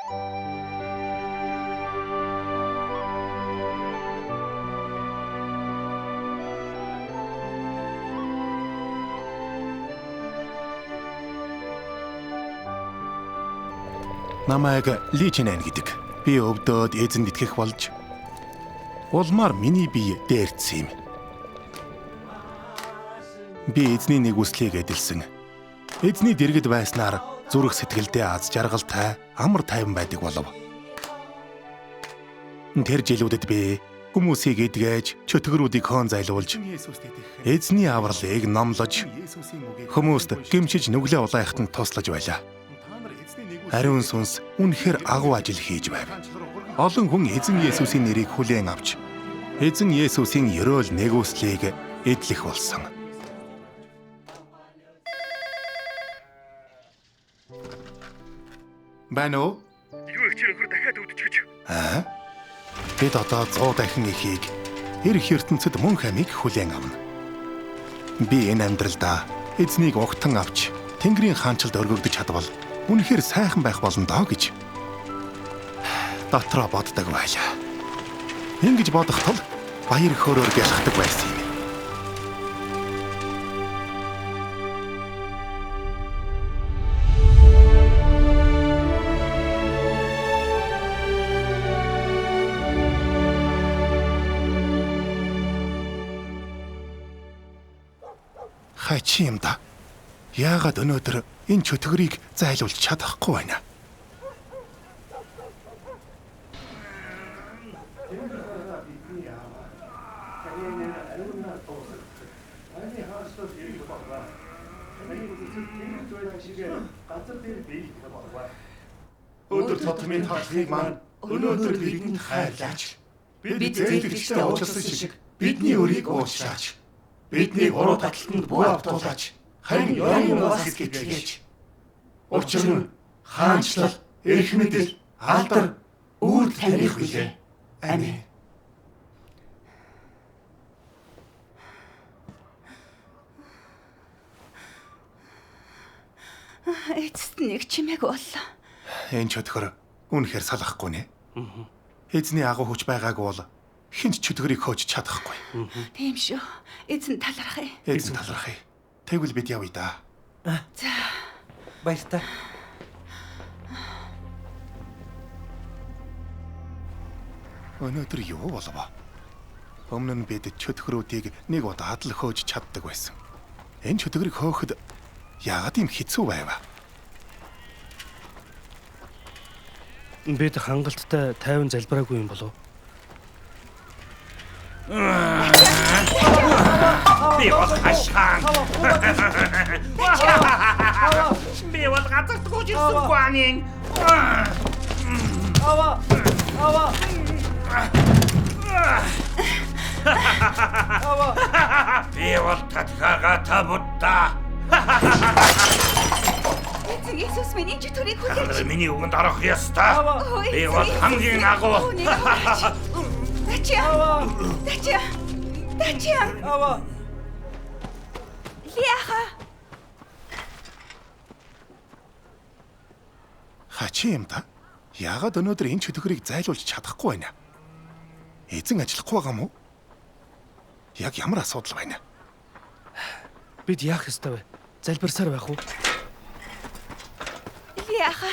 Намайг Ли Чинэн гэдэг. Би өвдөөд эзэнд итгэх болж улмаар миний бие дээрдсэн юм. Би эзний нэгүслийг эдэлсэн. Эзний дэргэд байснаар зүрх сэтгэлдээ аз жаргалтай, амар тайван байдаг болов. Тэр жилүүдэд би хүмүүсийг эдгэж, чөтгөрүүдийг хоон зайлуулж, эзний авралыг номлож, хүмүүст гэмшиж нүглээ улаахад нь туслаж байлаа. Ариун сүнс үнэхээр агуу ажил хийж байв. Олон хүн эзэн Есүсийн нэрийг хүлээн авч, эзэн Есүсийн ерөөл нэгүслийг эдлэх болсон. Байна уу? Юу их чи нөхөр дахиад өвдөж гэж. Аа? Бид одоо 100 дахин ихийг ирэх ертөнцид мөн хамийг хүлээн авна. Би энэ амьдралдаа эзнийг угтан авч Тэнгэрийн хаанчлалд өргөгдөж чадвал үнэхээр сайхан байх болно доо гэж дотроо боддог байлаа. Ингэж бодох тул баяр хөөрөөр гялхдаг байсан юм. Хачин юм да. Яагаад өнөөдөр энэ чөтгөрийг зайлуулж чадахгүй байна? Өдөр тутмын тослыг маань өнөөдөр бидэнд хайрлаач. Бид зээлэгчтэй уучлсан шиг бидний өрийг уучлаач. Биднийг уруу таталтанд бүү автуулаач. Харин ёрын юмнаас гэтлгээч. Учир нь хаанчлал, эрх мэдэл, алдар үрд таних билээ. Амен. Эцэст нэг чимээг боллоо. Энэ чөтгөр үнэхээр салахгүй нэ. Эзний агуу хүч байгаагүй бол хинч чөтгөрийг хөөж чадахгүй. Тийм шүү. Эзэн талархъя. Эзэн талархъя. Тэгвэл бид явъя да. За. Баяртай. Өнөөдөр юу болов? Өмнө нь бид чөтгөрүүдийг нэг удаад л хөөж чаддаг байсан. Энэ чөтгөрийг хөөхөд яагаад ийм хэцүү байв? Бид хангалттай тайван залбираагүй юм болов? Би бол хашаан. Би бол газар тгууж ирсэн гуанин. Ава! Ава! Ава! Би бол Татхагата Будда. Эзэн Иесус минь энэ чөтгөрийг хүлээж. Миний үгэнд орох ёстой. Би бол хамгийн агуу. Тачаа. Тачаа. Тачаа. Ава! Лиаха. Хачин юм да. Яагаад өнөөдөр энэ чөтгөрийг зайлуулж чадахгүй байна? Эзэн ажиллахгүй байгаа юм уу? Яг ямар асуудал байна? Бид яах ёстой вэ? Залбирсаар байх уу? Лиаха.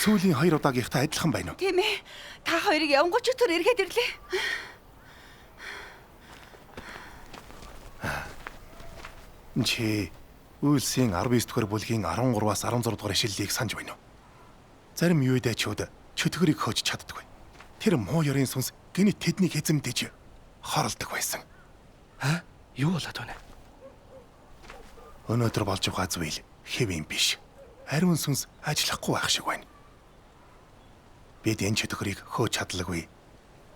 Сүүлийн хоёр удаагийнхтай адилхан байна уу? Тийм ээ. Та хоёрыг явангуй чөтгөр эргээд ирлээ. Чи Үйлсийн 19 дугаар бүлгийн 13-аас 16 дугаар ишлэлийг санаж байна уу? Зарим юудэчүүд чөтгөрийг хөөж чаддаггүй. Тэр муу ёрын сүнс гэнэт тэднийг эзэмдэж хоролдог байсан. Ха? Юу болоод байна? Өнөөдөр болж байгаа зүйл хэв юм биш. Ариун сүнс ажиллахгүй байх шиг байна. Бид энэ чөтгөрийг хөөж чадлагүй.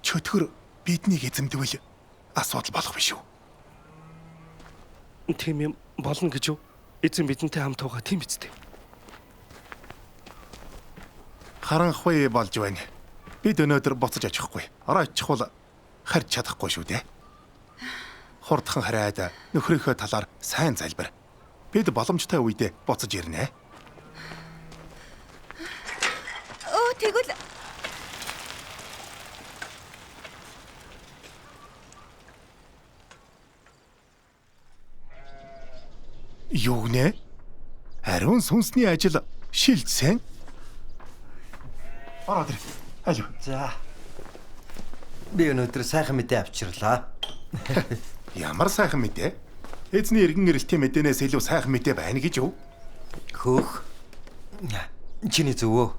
Чөтгөр биднийг эзэмдвэл асуудал болох биш үү? Тийм юм болно гэж юу? Эзэн бидэнтэй хамт байгаа тийм биз дээ. Харанхуй болж байна. Бид өнөөдөр буцаж очихгүй. Ороо очихвол харж чадахгүй шүү дээ. Хурдхан харайд нөхрийнхөө талаар сайн залбир. Бид боломжтой үедээ буцаж ирнэ. Өө Тэгвэл Юу гэнэ? Ариун сүнсний ажил шилжсэн? Ороод ир. Алив. За. Би өнөөдөр сайхан мэдээ авчирлаа. Ямар сайхан мэдээ? Эзний эргэн ирэлтийн мэдээнээс илүү сайхан мэдээ байна гэж юу? Хөөх. Чиний зөвөө.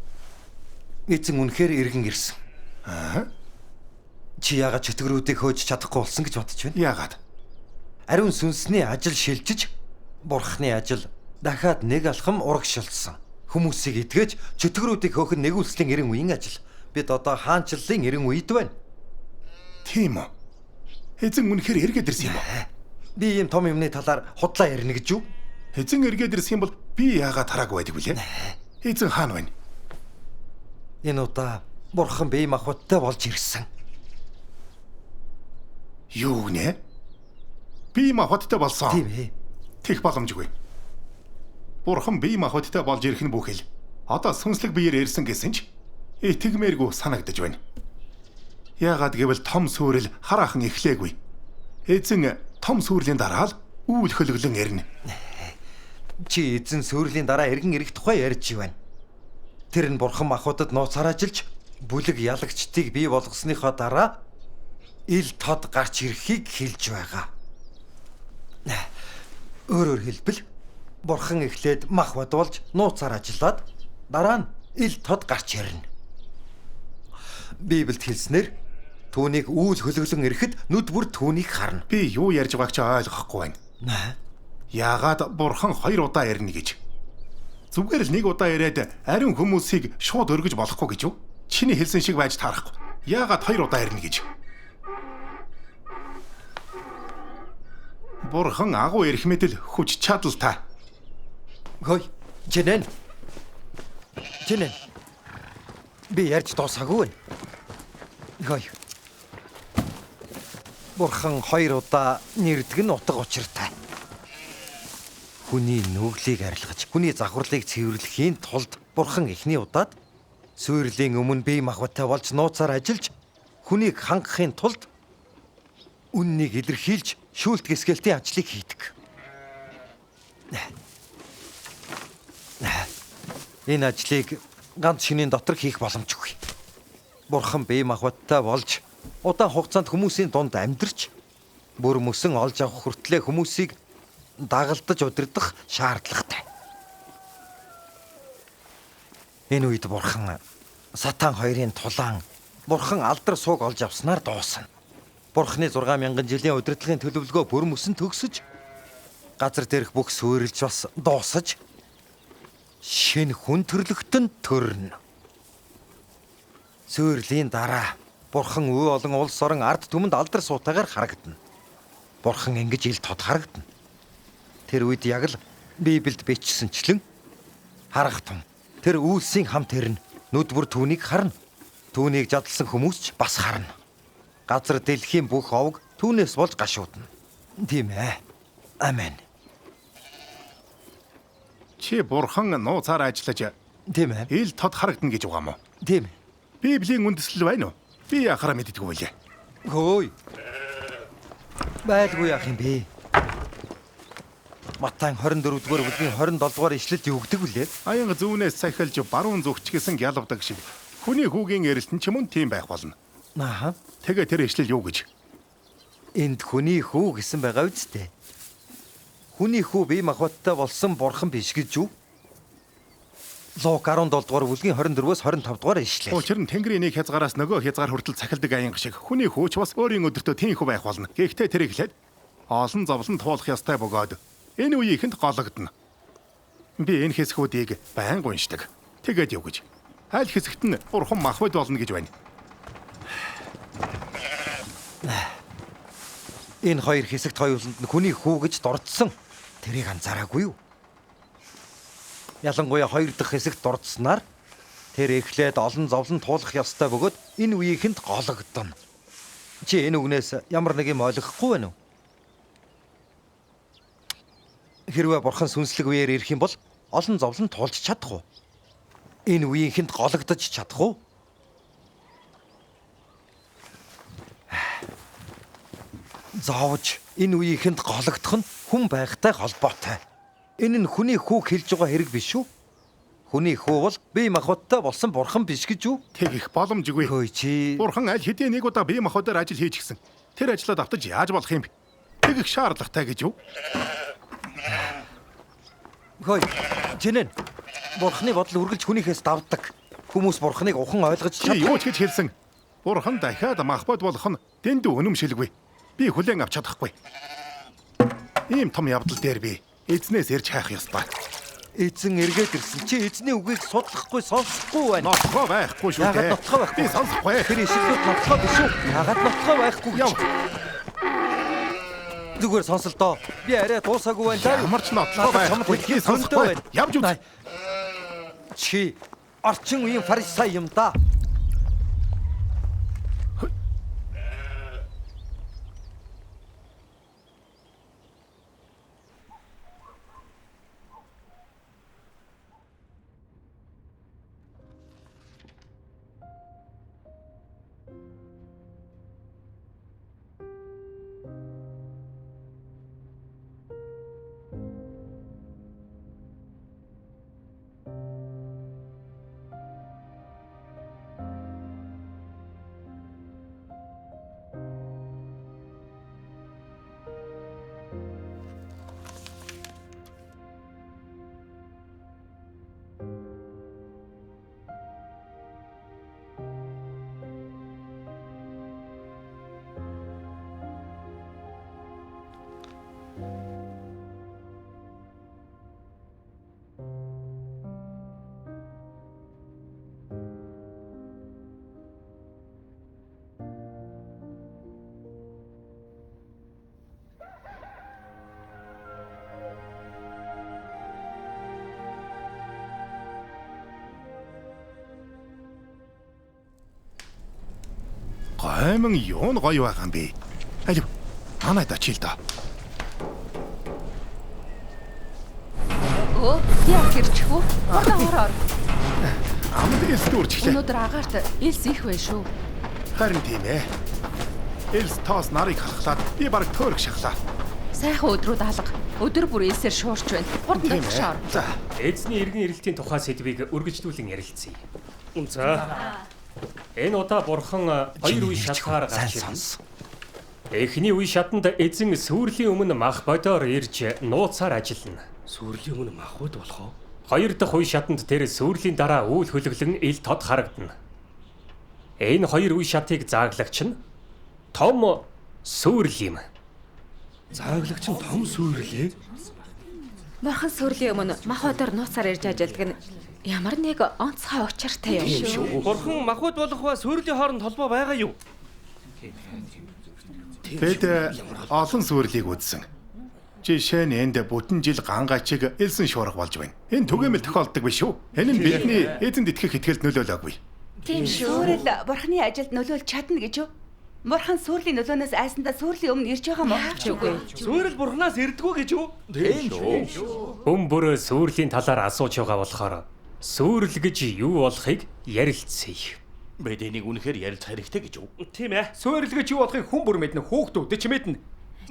Эзэн үнэхээр эргэн ирсэн. Аа. Чи яагаад чөтгөрүүдийг хөөж чадахгүй болсон гэж бодож байна? Яагаад? Ариун сүнсний ажил шилжиж, Бурхны ажил дахиад нэг алхам урагшилсан. Хүмүүсийг эдгэж чөтгөрүүдийг хөөх нь нэгүүлслийн эрен үеийн ажил. Бид одоо хаанчлалын эрен үед байна. Тийм үү? Эзэн үнэхээр эргээд ирсэн юм уу? Би ийм том юмны талаар худлаа ярина гэж юу? Эзэн эргээд ирсэн юм бол би яагаад хараагүй байдаг вүлээ? Эзэн хаана байна? Энэ удаа Бурхан бие махбодтой болж ирсэн. Юу гэнэ? Бие махбодтой болсон. Тийм ээ. Тех боломжгүй. Бурхан бие махбодтой болж ирэх нь бүхэл. Одоо сүнслэг биеэр ирсэн гэсэн ч итгэмээргүй санагдаж байна. Яагаад гэвэл том сүрэл хараахан эхлээгүй. Эзэн том сүрлийн дараа л үйл хөлөглөн ирнэ. Чи эзэн сүрлийн дараа эргэн ирэх тухай ярьж байна. Тэр нь Бурхан махбодод нууцаар ажиллаж бүлэг ялагчдыг бий болгосныхоо дараа ил тод гарч ирэхийг хэлж байгаа. Өөрөөр хэлбэл Бурхан эхлээд махбод болж нууцаар ажиллаад дараа нь ил тод гарч ирнэ. Библиэд хэлснээр түүнийг үйл хөлөглөн ирэхэд нүд бүр түүнийг харна. Би юу ярьж байгааг чи ойлгохгүй байна. Яагаад Бурхан хоёр удаа ирнэ гэж? Зүгээр л нэг удаа ирээд ариун хүмүүсийг шууд өргөж болохгүй гэж юу? Чиний хэлсэн шиг байж таарахгүй. Яагаад хоёр удаа ирнэ гэж? Бурхан агуу эрх мэдэл хүч чадалтай. Хөөе, Чинэн. Чинэн. Би ярьж дуусаагүй байна. Хөөе. Бурхан хоёр удаа нэрдэг нь утга учиртай. Хүний нүглийг арилгаж, хүний завхарлыг цэвэрлэхийн тулд Бурхан эхний удаад суурлийн өмнө бие махбодтой болж нууцаар ажиллаж хүнийг хангахын тулд үннийг илэрхийлж шүүлт гисгэлтийн ажлыг хийдэг. Энэ ажлыг ганц шинийн дотор хийх боломжгүй. Бурхан бие махбодтой болж удаан хугацаанд хүмүүсийн дунд амьдарч бүр мөсөн олж авах хүртлээр хүмүүсийг дагалдаж удирдах шаардлагатай. Энэ үед Бурхан сатан хоёрын тулаан Бурхан алдар сууг олж авснаар дуусна. Бурханы 6000 жилийн удирдлагын төлөвлөгөө бүр мөсөн төгсөж газар дээрх бүх суурилж бас дуусаж шинэ хүн төрлөختөнд төрнө. Суурлийн дараа Бурхан үе олон улс орон ард түмэнд алдар суутайгаар харагдана. Бурхан ингэж ил тод харагдана. Тэр үед яг л Библиэд бичсэнчлэн харах тун. Тэр үйлсийн хамт ирнэ. Нүд бүр түүнийг харна. Түүнийг задлсан хүмүүс ч бас харна. Газар дэлхийн бүх овг түүнээс болж гашуудна. Тийм ээ. Амен. Чи Бурхан нууцаар ажиллаж Тийм ээ. ил тод харагдана гэж байгаа юм уу? Тийм ээ. Библийн үндэслэл байна уу? Би яхаараа мэддэггүй байлээ. Хөөе. Байлгүй яах юм бэ? Матай 24-р бүлгийн 27-р ишлэлд юу гэдэг вүлээ? Аянга зүүнээс сахилж баруун зүгч гэсэн гялвдаг шиг хүний хүүгийн эрэлт нь ч мөн тийм байх болно. Ааха. Тэгээ тэр ишлэл юу гэж? Энд хүний хүү гэсэн байгаа үсттэй. Хүний хүү бие махбодтой болсон бурхан биш гэж юу? Лук 17-р бүлгийн 24-өөс 25-р ишлэл. Учир нь Тэнгэрийн нэг хязгаараас нөгөө хязгаар хүртэл цахилдаг аянга шиг хүний хүү ч бас өөрийн өдөртөө тийхүү байх болно. Гэхдээ тэр эхлээд олон зовлон туулах ёстой бөгөөд энэ үеийнхэнд гологдоно. Би энэ хэсгүүдийг байнга уншдаг. Тэгээд юу гэж? Аль хэсэгт нь бурхан махбод болно гэж байна. Энэ хоёр хэсэгт хоёуланд нь хүний хүү гэж дурдсан. Тэрийг анзаараагүй юу? Ялангуяа хоёр дахь хэсэгт дурдсанаар тэр эхлээд олон зовлон туулах ёстой бөгөөд энэ үеийнхэнд гологдоно. Чи энэ үгнээс ямар нэг юм ойлгохгүй байна уу? Хэрвээ бурхан сүнслэг үеэр ирэх юм бол олон зовлон туулж чадах уу? Энэ үеийнхэнд гологдож чадах уу? Зовж энэ үеийнхэнд гологдох нь хүн байхтай холбоотой. Энэ нь хүний хүүг хэлж байгаа хэрэг биш үү? Хүний хүү бол бие махбодтой болсон бурхан биш гэж үү? Тэгэх боломжгүй. Хөөе чи. Бурхан аль хэдийн нэг удаа бие махбодоор ажил хийж гисэн. Тэр ажлаа давтаж яаж болох юм бэ? Тэгэх шаардлагатай гэж үү? Хөөе. Жинэн. Бурханы бодол үргэлж хүнийхээс давдаг. Хүмүүс бурханыг ухан ойлгож Чи чадах. юу ч гэж хэлсэн. Бурхан дахиад махбод болох нь дэндүү үнэмшилгүй. Би хүлээн авч чадахгүй. Ийм том явдал дээр би эзнээс ирж хайх ёстой. Эзэн эргээд ирсэн. Чи эзний үгийг судлахгүй, сонсохгүй байна. Нотлохоо байхгүй шүү Яагаад дээ. нотлохоо байхгүй? Би сонсохгүй. Тэр ишлүүд нотлохоо биш үү? Яагаад нотлохоо байхгүй гэж? Яв. Зүгээр сонсол доо. Би арай дуусаагүй байна. За юу? Ямар ч нотлохоо Надад чамд байхгүй. Би хэлэх сонсохгүй. зөндөө байна. Явж үз. Най. Чи орчин үеийн фарисей юм да. Гоймон юун гоё байгаа юм бэ? Алив. Манайд очил доо. Өө, яах хэрчих вэ? Хурдан ор ор. Амд элс дүүрчихлээ. Өнөөдөр агаарт элс их бай шүү. Харин тийм ээ. Элс тоос нарыг халахлаад би бараг төөрөх шахлаа. Сайхан өдрүүд алга. Өдөр бүр элсээр шуурч байна. Хурдан Тийм дотгошоо ээ. ор. За, Эзний эргэн ирэлтийн тухай сэдвийг үргэлжлүүлэн ярилцъя. За. Энэ удаа бурхан хоёр үе шатгаар Сайн гарч ирнэ. сонс. Эхний үе шатанд эзэн сүрлийн өмнө мах бодоор ирж нууцаар ажиллана. Сүрлийн өмнө махбод болох уу? Хоёр дахь үе шатанд тэр сүрлийн дараа үйл хөлөглөн ил тод харагдана. Энэ хоёр үе шатыг зааглагч нь том сүрэл юм. Зааглагч нь том сүрлээ. Бурхан сүрлийн өмнө мах бодоор нууцаар ирж ажилдаг нь ямар нэг онцгой учиртай юм шүү. Бурхан махбод болох ба сүрлийн хооронд холбоо байгаа юу? Тэд олон сүрлийг үзсэн. Жишээ нь энд бүтэн жил гангачиг элсэн шуурга болж байна. Энэ түгээмэл тохиолддог биш үү? Энэ нь бидний эзэнд итгэх итгэлд нөлөөлөөгүй. Тийм шүү. Сүрэл бурхны ажилд нөлөөлж чадна гэж үү? Бурхан сүрлийн нөлөөнөөс айсандаа сүрлийн өмнө ирж байгаа мó? Яач үгүй. Сүрэл бурханаас ирдгүү гэж үү? Хүн бүр сүрлийн талаар асууж байгаа болохоор сүрэл гэж юу болохыг ярилцъя. Бид энийг үнэхээр ярилцах хэрэгтэй гэж үү? Тийм ээ. Суурил гэж юу болохыг хүн бүр мэднэ, хүүхдүүд ч мэднэ.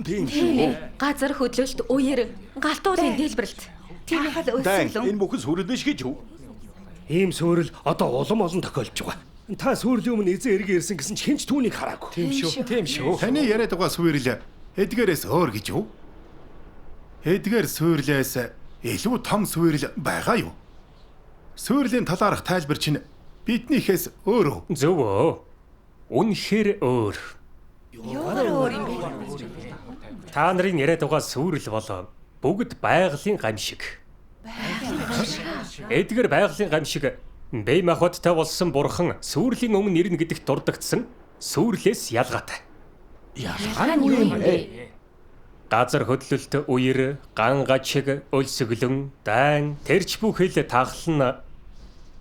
Тийм шүү. Газар хөдлөлт, үер, галтуулын дэлбэрэлт. Тахал Дайн, өлсгөлөн. энэ бүхэн сүрэл биш гэж үү? Ийм сүрэл одоо улам олон тохиолдож байгаа. Та сүрлийн өмнө эзэн эргэн ирсэн гэсэн ч хэн ч түүнийг хараагүй. Тийм шүү. Тийм шүү. Таны яриад байгаа сүрэл эдгээрээс өөр гэж үү? Эдгээр сүрлээс илүү том сүрэл байгаа юу? Сүрлийн талаарх тайлбар чинь биднийхээс өөр үү? Зөв өө. Үнэхээр өөр. Юугаар өөр юм бэ? Та нарын яриад байгаа сүрэл бол бүгд байгалийн гамшиг. Эдгээр байгалийн гамшиг бие махбодтой болсон бурхан сүрлийн өмнө ирнэ гэдэгт дурддагдсан сүрлээс ялгаатай. Ялгаа Ялгаа нь юу юм бэ? Газар хөдлөлт, үер, ган гачиг, өлсгөлөн, дайн, тэрч бүхэл тахал нь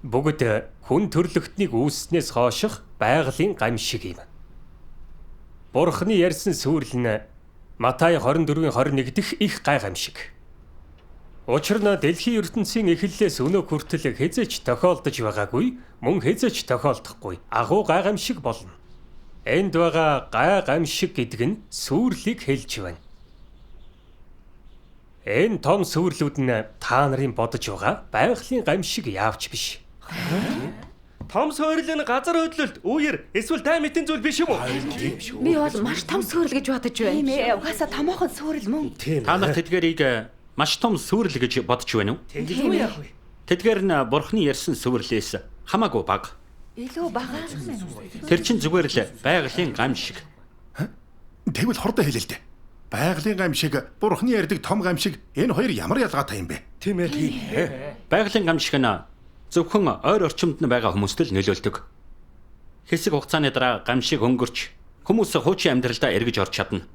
бүгд хүн төрлөختнийг үүснээс хооших байгалийн гамшиг юм. Бурхны ярьсан сүрэл нь Матай 24-ийн 21 дэх их гай гамшиг. Учир нь дэлхийн ертөнцийн эхлэлээс өнөө хүртэл хэзээ ч тохиолдож байгаагүй, мөн хэзээ ч тохиолдохгүй агуу гайхамшиг болно. Энд байгаа гайхамшиг гэдэг нь сүрлийг хэлж байна. Энэ том сүрлүүд нь та нарын бодож байгаа байгалийн гамшиг яавч биш. Том суурил нь газар хөдлөлт, үер эсвэл дай мэтийн зүйл биш юм уу? Би бол маш том сүрэл гэж бодож байна. Тийм ээ, угаасаа томоохон сүрэл мөн. Та нар тэдгэрийг маш том сүрэл гэж бодож байна уу? Тийм үү яах вэ? Тэдгээр нь Бурхны ярьсан сүрлээс хамаагүй бага. Илүү бага. Тэр чинь зүгээр л байгалийн гам шиг. Тэгвэл хурдан хэлээ л дээ. Байгалийн гамшиг, Бурхны ярьдаг том гамшиг энэ хоёр ямар ялгаатай юм бэ? Тийм ээ, тийм ээ. Байгалийн гамшиг нь зөвхөн ойр орчимд нь байгаа хүмүүст л нөлөөлдөг. Хэсэг хугацааны дараа гамшиг өнгөрч хүмүүс хуучин амьдралдаа эргэж орж чадна.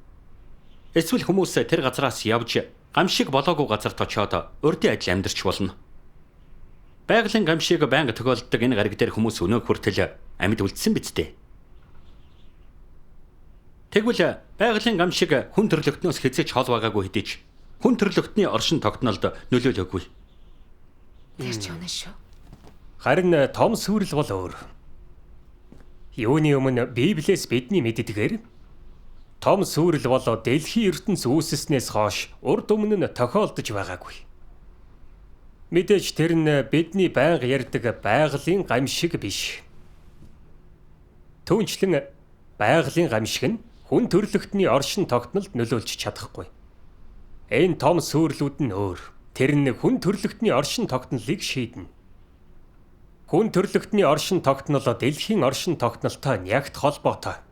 Эсвэл хүмүүс тэр газраас явж гамшиг болоогүй газарт очиод урдын адил амьдарч болно. Байгалийн гамшиг байнга тохиолддог энэ гариг дээр хүмүүс өнөө хүртэл амьд үлдсэн биз дээ. Тэгвэл байгалийн гамшиг хүн төрлөختнөөс хэзээ ч хол байгаагүй хэдий ч хүн төрлөختний оршин тогтнолд нөлөөлөөгүй. Тэр ч үнэн шүү. Харин том сүрэл бол өөр. Юуны өмнө Библиэс бидний мэддгээр том сүрэл бол дэлхийн ертөнц үүсснээс хойш урд өмнө нь тохиолдож байгаагүй. Мэдээж тэр нь бидний байнга ярьдаг байгалийн гамшиг биш. Түүнчлэн байгалийн гамшиг нь хүн төрлөختний оршин тогтнолд нөлөөлж чадахгүй. Энэ том сүрлүүд нь өөр. Тэр нь хүн төрлөختний оршин тогтнолыг шийднэ. Хүн төрлөختний оршин тогтнол дэлхийн оршин тогтнолтой нягт холбоотой.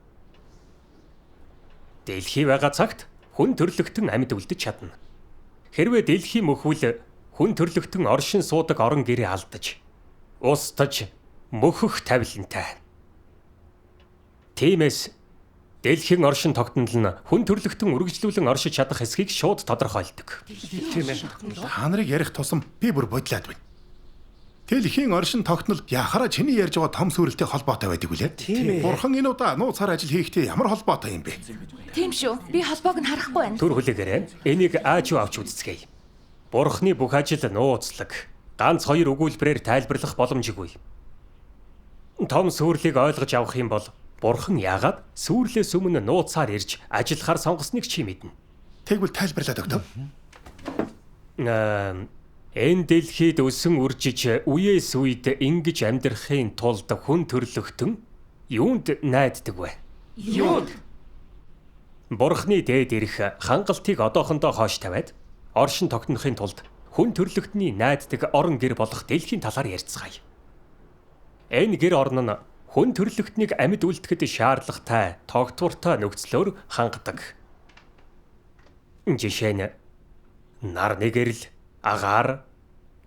Дэлхий байгаа цагт хүн төрлөختөн амьд үлдэж чадна. Хэрвээ дэлхий мөхвөл хүн төрлөختөн оршин суудаг орон гэрээ алдаж, устж, мөхөх тавилантай. Тиймээс дэлхийн оршин тогтнол нь хүн төрлөختөн үргэлжлүүлэн оршиж чадах хэсгийг шууд тодорхойлдог. Тийм ээ. Та нарыг ярих тусам би бүр бодлоод байна. Дэлхийн оршин тогтнол яхаараа чиний ярьж байгаа том сүрэлтэй холбоотой байдаг үлээ. Тийм ээ. Бурхан энэ удаа нууцаар ажил хийхдээ ямар холбоотой юм бэ? Тийм шүү. Би холбоог нь харахгүй байна. Түр хүлээгээрэй. Энийг ааж юу авч үзцгээе. Бурхны бүх ажил нууцлаг. Ганц хоёр өгүүлбэрээр тайлбарлах боломжгүй. Том сүрлийг ойлгож авах юм бол Бурхан яагаад сүрлээс өмнө нууцаар ирж ажиллахаар сонгосныг чи мэднэ. Тэгвэл тайлбарлаад өгдөө. Энэ дэлхийд өсөн үржиж үеэс үед ингэж амьдрахын тулд хүн төрлөختөн юунд найддаг вэ? Юунд? Бурхны дээд ирэх хангалтыг одоохондоо хойш тавиад оршин тогтнохын тулд хүн төрлөختний найддаг орон гэр болох дэлхийн талаар ярьцгаая. Энэ гэр орн нь хүн төрлөختнийг амьд үлдэхэд шаардлагатай тогтвортой нөхцлөөр хангадаг. Жишээ нь нарны гэрэл, агаар,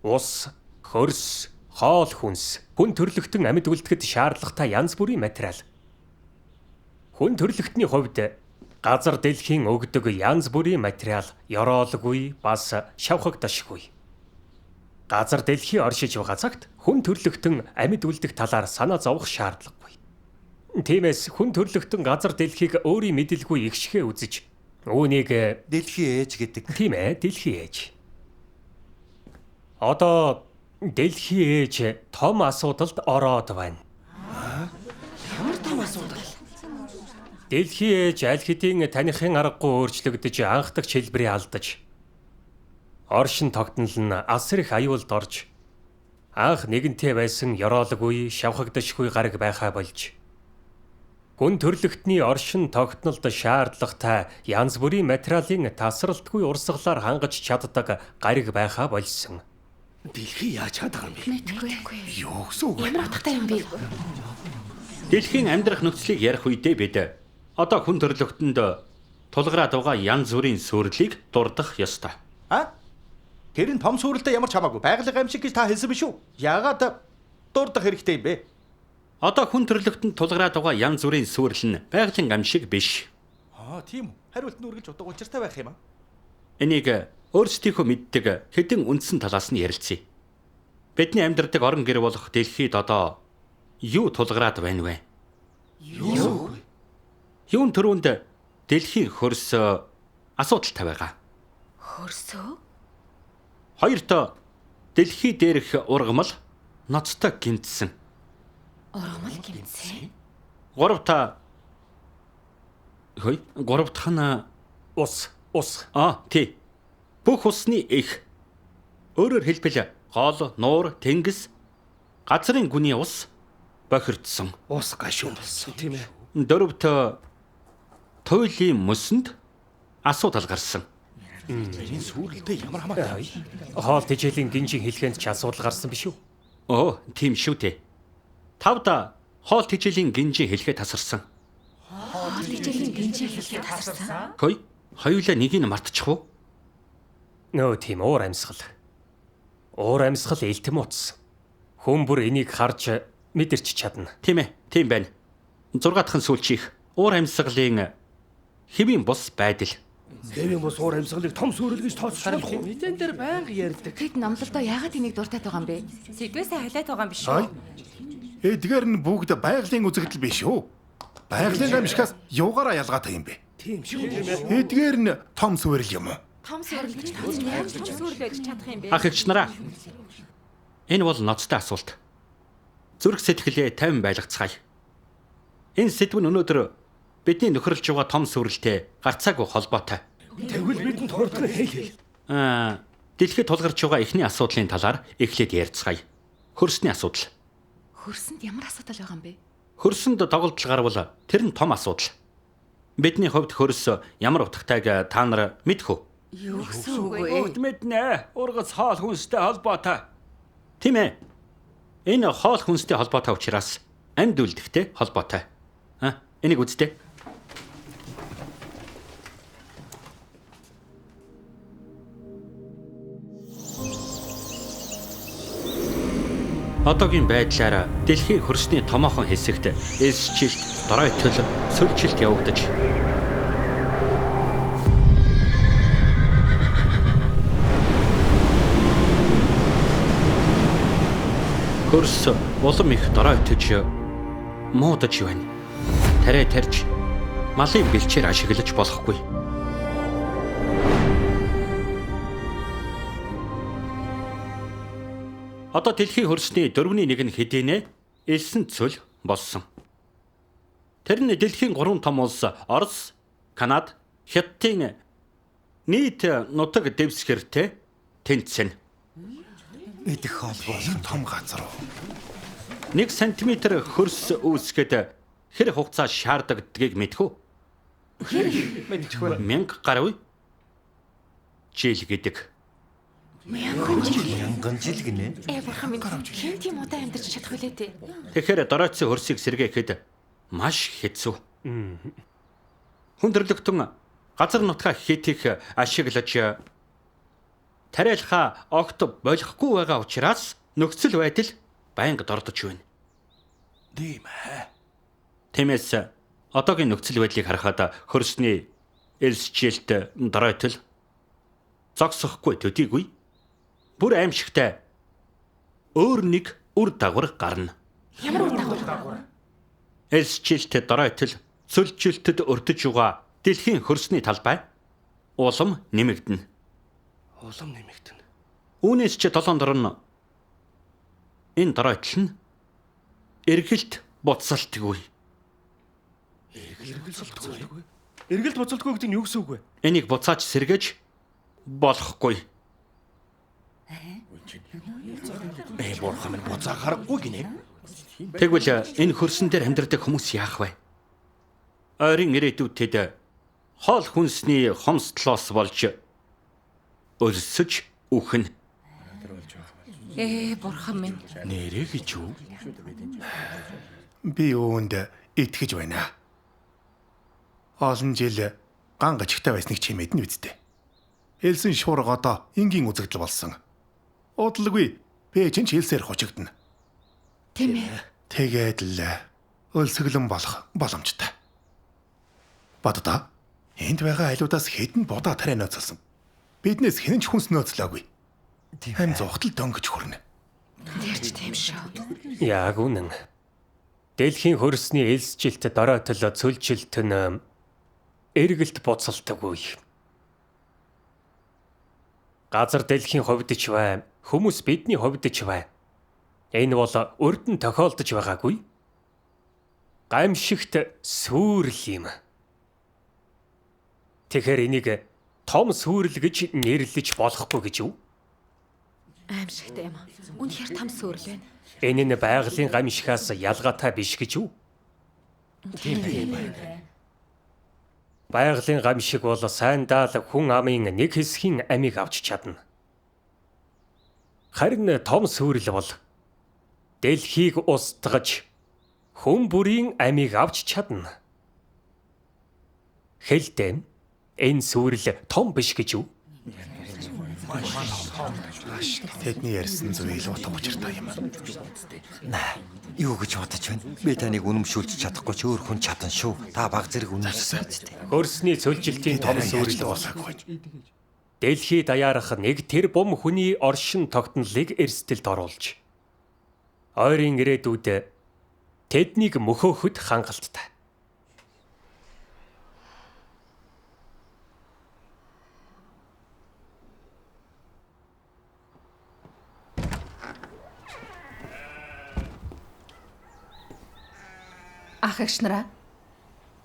ус, хөрс, хоол хүнс хүн төрлөختөн амьд үлдэхэд шаардлагатай янз бүрийн материал. Хүн төрлөختний хувьд газар дэлхийн өгдөг янз бүрийн материал ёроолгүй бас шавхагдашгүй. Газар дэлхий оршиж байгаа цагт хүн төрлөختөн амьд үлдэх талаар санаа зовох шаардлагагүй. Тиймээс хүн төрлөختөн газар дэлхийг өөрийн мэдэлгүй ихшгээ үзэж үүнийг Дэлхийн ээж гэдэг. Тийм ээ, дэлхийн ээж. Одоо дэлхийн ээж том асуудалд ороод байна. Ямар том асуудал? Дэлхийн ээж аль хэдийн таныхын аргагүй өөрчлөгдөж анхдагч хэлбэрээ алдаж оршин тогтнол нь асар их аюулд орж анх нэгэнтээ байсан ёроолгүй, шавхагдашгүй гараг байхаа болж хүн төрлөختний оршин тогтнолд шаардлагатай янз бүрийн материалын тасралтгүй урсгалаар хангаж чаддаг гараг байхаа болсон. Дэлхий яаж чадах юм бэ? Мэдгүй. Юу гэсэн үг вэ? Ямар утгатай юм бэ? Дэлхийн амьдрах нөхцөлийг ярих үедээ бид одоо хүн төрлөختөнд тулгараад байгаа янз бүрийн сүрлийг дурдах ёстой. А? Тэр нь том сүрэлтэй ямар ч хамаагүй байгалийн гамшиг гэж та хэлсэн биш үү? Яагаад дурдах хэрэгтэй юм бэ? Одоо хүн төрлөختөнд тулгараад байгаа янз бүрийн сүрэл нь байгалийн гамшиг биш. Аа, тийм үү. Хариулт нь үргэлж утга учиртай байх юм аа. Энийг өөрсдийнхөө мэддэг хэдэн үндсэн талаас нь ярилцъя. Бидний амьдардаг орон гэр болох дэлхийд одоо юу тулгараад байна вэ? Юу? Юун төрөнд дэлхийн хөрс асуудалтай байгаа. Хөрсөө? Хоёрт дэлхий дээрх ургамал ноцтой гэмтсэн. Ургамал гэмтсэн. Гуравт хөөе, гурав дахь нь ус, ус. Аа, тий. Бүх усны эх. Өөрөөр хэлбэл гол, нуур, тэнгис, газрын гүний ус бохирдсон. Ус гашуун болсон, тийм ээ. Дөрөвт туйлын мөсөнд асуудал гарсан. Энэ сүрэлтэй ямар хамаатай. Хоол тэжээлийн гинжин хэлхэнд ч асуудал гарсан биш үү? Оо, тийм шүү дээ. Тавд хоол тэжээлийн гинжин хэлхээ тасарсан. Хоол тэжээлийн гинжин хэлхээ тасарсан. Хөөе, хоёулаа нэгийг нь мартчих уу? Нөө тийм уур амьсгал. Уур амьсгал элтэм утас. Хүн бүр энийг харж мэдэрч чадна. Тийм ээ, тийм байна. 6 дахь нь сүүлчийнх уур амьсгалын хэвийн бус байдал. Хэвийн бус уур амьсгалыг том сүрэл гэж тооцож болох уу? Мэдэн дээр байнга ярьдаг. Тэд номлолдоо яагаад энийг дуртаад байгаа юм бэ? Сэдвээсээ халиад байгаа юм биш үү? Эдгээр нь бүгд байгалийн үзэгдэл биш үү? Байгалийн амьшгаас юугаараа ялгаатай юм бэ? Тийм шүү, тийм ээ. Эдгээр нь том сүрэл юм уу? Том сүрэл гэж тооцож яаж том сүрэл байж чадах юм бэ? Ах эгч нараа. Энэ бол ноцтой асуулт. Зүрх сэтгэлээ тайван байлгацгаая. Энэ сэдв нь өнөөдөр бидний нөхөрлөж байгаа том сүрэлтэй гарцаагүй холбоотой. Тэгвэл бидэнд хурдхан хэл хэл. Дэлхийд тулгарч байгаа эхний асуудлын талаар эхлээд ярьцгаая. Хөрсний асуудал. Хөрсөнд ямар асуудал байгаа юм бэ? Хөрсөнд тоглолтол гарвал тэр нь том асуудал. Бидний хувьд хөрс ямар утгатайг та нар мэдэх үү? Юу гэсэн үг вэ? Бүгд мэднэ. Ургац хоол хүнстэй холбоотой. Тийм ээ. Энэ хоол хүнстэй холбоотой учраас амьд үлдэхтэй холбоотой. Энийг үздэй. Одоогийн байдлаар дэлхийн хөрсний томоохон хэсэгт элсжилт, доройтол, сөржилт явагдаж хөрс улам их доройтож муудаж байна. Тариа тарж малын бэлчээр ашиглаж болохгүй. Одоо дэлхийн хөрсний 1/4 нь хэдийнэ элсэн цөл болсон. Тэр нь дэлхийн 3 том улс Орос, Канада, Хятадын нийт нутаг дэвсгэртэй тэнцэнэ. Идэх хоол бол том газар уу? 1 сантиметр хөрс үүсгэхэд хэр хугацаа шаардагддгийг мэдэх үү? Мэдчихвээ. 1000 гаруй жил гэдэг. Мянган жил. Мянган жил гинэ. Бурхан минь, хэн тийм удаан амьдарч чадах вүлээ дээ? Тэгэхээр доройтсон хөрсийг сэргээхэд маш хэцүү. Хүн төрлөختөн газар нутгаа хит их ашиглаж тариалхаа огт болохгүй байгаа учраас нөхцөл байдал байнга дордож байна. Тийм ээ. Тиймээс одоогийн нөхцөл байдлыг харахад хөрсний элсжилт, доройтол зогсохгүй төдийгүй бүр аимшигтай өөр нэг үр дагавар гарна. Ямар үр дагавар? Элсжилт, доройтол, цөлжилтэд өртөж байгаа дэлхийн хөрсний талбай улам нэмэгдэнэ. Улам нэмэгдэнэ. Үүнээс ч 7 дорн энэ доройтол нь эргэлт буцалтгүй. Эргэлт буцалтгүй. Эргэлт буцалтгүй гэдэг нь юу гэсэн үг вэ? Энийг буцааж сэргээж болохгүй. Бурхан минь буцаа харахгүй гинэ. Тэгвэл энэ хөрсөн дээр амьдардаг хүмүүс яах вэ? Ойрын ирээдүйд хоол хүнсний хомсдлоос болж өлсөж үхнэ. Бурхан минь. Нэрээ гэж үү? Би үүнд итгэж байна. Олон жил ган гажигтай байсныг чи мэднэ үсттэй. Элсэн шуурга одоо энгийн үзэгдэл болсон. Удалгүй Бээжин ч элсээр хучигдана. Тийм ээ. Тэгээд л өлсгөлэн болох боломжтой. Боддоо. Энд байгаа айлуудаас хэдэн будаа тариа нөөцлсөн. Биднээс хэн ч хүнс нөөцлөөгүй. Хам зугтал дөнгөж хүрнэ. Тэр ч тийм шүү. Яг үнэн. Дэлхийн хөрсний элсжилт, доройтол, цөлжилт нь эргэлт буцалтгүй. Газар дэлхийн хувьд ч бай, хүмүүс бидний хувьд ч бай. Энэ бол урд нь тохиолдож байгаагүй гамшигт сүрэл юм. Тэгэхээр энийг том сүрэл гэж нэрлэж болохгүй гэж юу? Аимшигтай юм. Үнэхээр том сүрэл байна. Энэ нь байгалийн гамшигаас ялгаатай биш гэж юу? Тийм байна. Байгалийн гамшиг бол сайндаа л хүн амын нэг хэсгийн амийг авч чадна. Харин том сүрэл бол дэлхийг устгаж хүн бүрийн амийг авч чадна. Хэлдэм энэ сүрэл том биш гэж юу? Тэдний ярьсан зүйл утга учиртай юм. Юу гэж бодож байна? Би таныг үнэмшүүлж чадахгүй ч өөр хүн чадан шүү. Та баг зэрэг үнэмшсэн биз дээ. Хөрсний цөлжилтийн том сүрэл бол болоогүй. дэлхий даяарах нэг тэрбум хүний оршин тогтнолыг эрсдэлд оруулж ойрын ирээдүйд тэднийг мөхөөхөд хангалттай. Ах эгч нараа.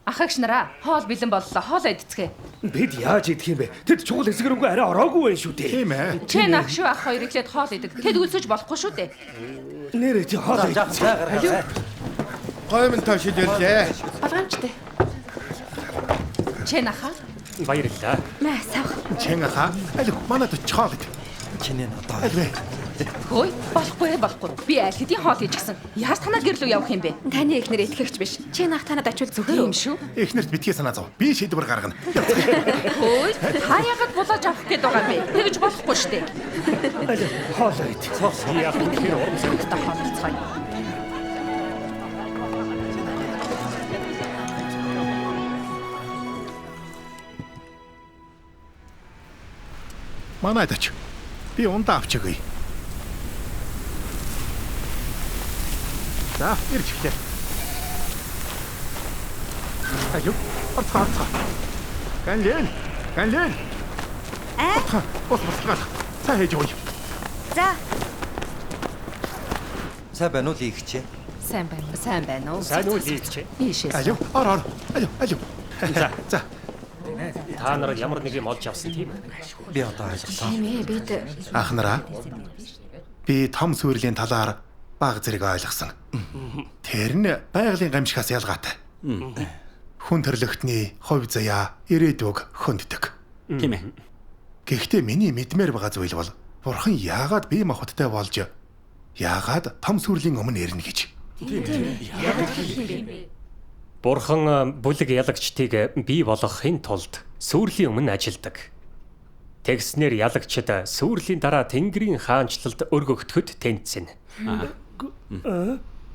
Ах эгч нараа, хоол бэлэн боллоо. Хоол идцгээе. Бид яаж идэх юм бэ? Тэд чухал хэсэг рүүгээ арай ороогүй байх шүү дээ. Тийм ээ. Чэн ах шүү ах хоёр эхлээд хоол идэг. Тэд өлсөж болохгүй шүү дээ. Нэрээ чи хоол идцгээе. Гоймонтой шилэрлээ. Болгоомжтой. Чэн ахаа. Баярлалаа. Мэ савх. Чэн ахаа, аль манад хоол ид. Чинээ одоо. Аль вэ? Хөөе, болохгүй болохгүй. Би аль хэдийн хоол хийчихсэн. Яаж танаа гэрлүү явах юм бэ? Таны эхнэр итгэгч биш. Чи нах танад очивол зүгээр Тийм шүү. Эхнэрт битгий санаа зов. Би шийдвэр гаргана. Хөөе, та яагаад булааж авах гээд байгаа юм бэ? Тэгж болохгүй шүү дээ. Аль хоол ид. Би яг үнэхээр урам зориг Та хоолцгоё. Манайд оч. Би ундаа авч өгье. За, ирж эхлэе. Алё, орцгоо орцгоо. Ганлен, ганлен. Аа? Бос бослоо. Цай хийж өгье. За. Сайн байна уу лигчээ? Сайн байна уу? Сайн байна уу? Сайн уу лигчээ? Ийшээ. Алё, ор ор. Алё, алё. За. За. Та нар ямар нэг юм олж авсан тийм ээ? Би одоо ойлголоо. Тийм ээ, бид Ах нараа. Би том сүрлийн талаар баг зэрэг ойлгосон. Тэр нь байгалийн гамшигаас ялгаатай. Хүн төрлөختний хувь заяа ирээдүг хөнддөг. Тийм ээ. Гэхдээ миний мэдмээр байгаа зүйл бол бурхан яагаад бие махбодтой болж яагаад том сүрлийн өмнө ирнэ гэж. Бурхан бүлэг ялагчдыг бий болгохын тулд сүрлийн өмнө ажилдаг. Тэгснээр ялагчид сүрлийн дараа Тэнгэрийн хаанчлалд өргөгдөхөд тэнцэнэ.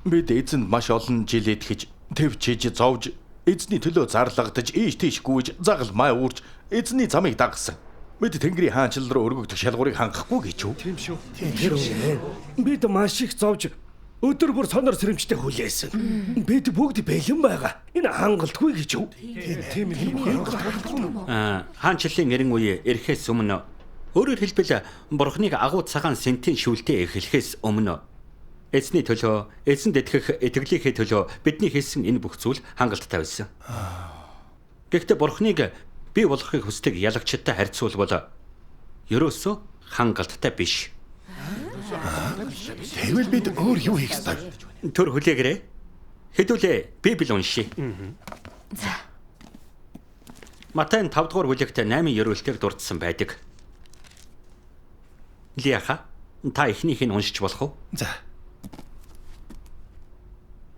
Бид эзэнд маш олон жил итгэж, тэвчиж, зовж, эзний төлөө зарлагдаж, ийш тийш гүйж, загалмай үүрч, эзний замыг дагсан. Бид Тэнгэрийн хаанчлал руу өргөгдөх шалгуурыг хангахгүй гэж үү? Тийм шүү. Тэр үнэ. Бид маш их зовж өдөр бүр сонор сэрэмжтэй хүлээсэн. Бид бүгд бэлэн байгаа. Энэ хангалтгүй гэж үү? Тийм ээ. Хаанчлалын эрен үе ирэхээс өмнө өөрөөр хэлбэл бурхныг агуу цагаан сэнтийн шүлтээ эхлэхээс өмнө эзний төлөө, эзэнд итгэх итгэлийнхээ төлөө бидний хийсэн энэ бүх зүйл хангалттай байсан. Гэхдээ бурхныг бий болгохыг хүсдэг ялагчдтай харьцуулбал ерөөсөө хангалттай биш. Тэгвэл бид өөр юу хийх ёстой? Төр хүлээгээрэй. Хэдүүлээ Библи уншъя. За. Матай 5 дугаар бүлэгт 8 ерөөлтөөр дурдсан байдаг. Лиаха, та эхнийх нь уншиж болох уу? За.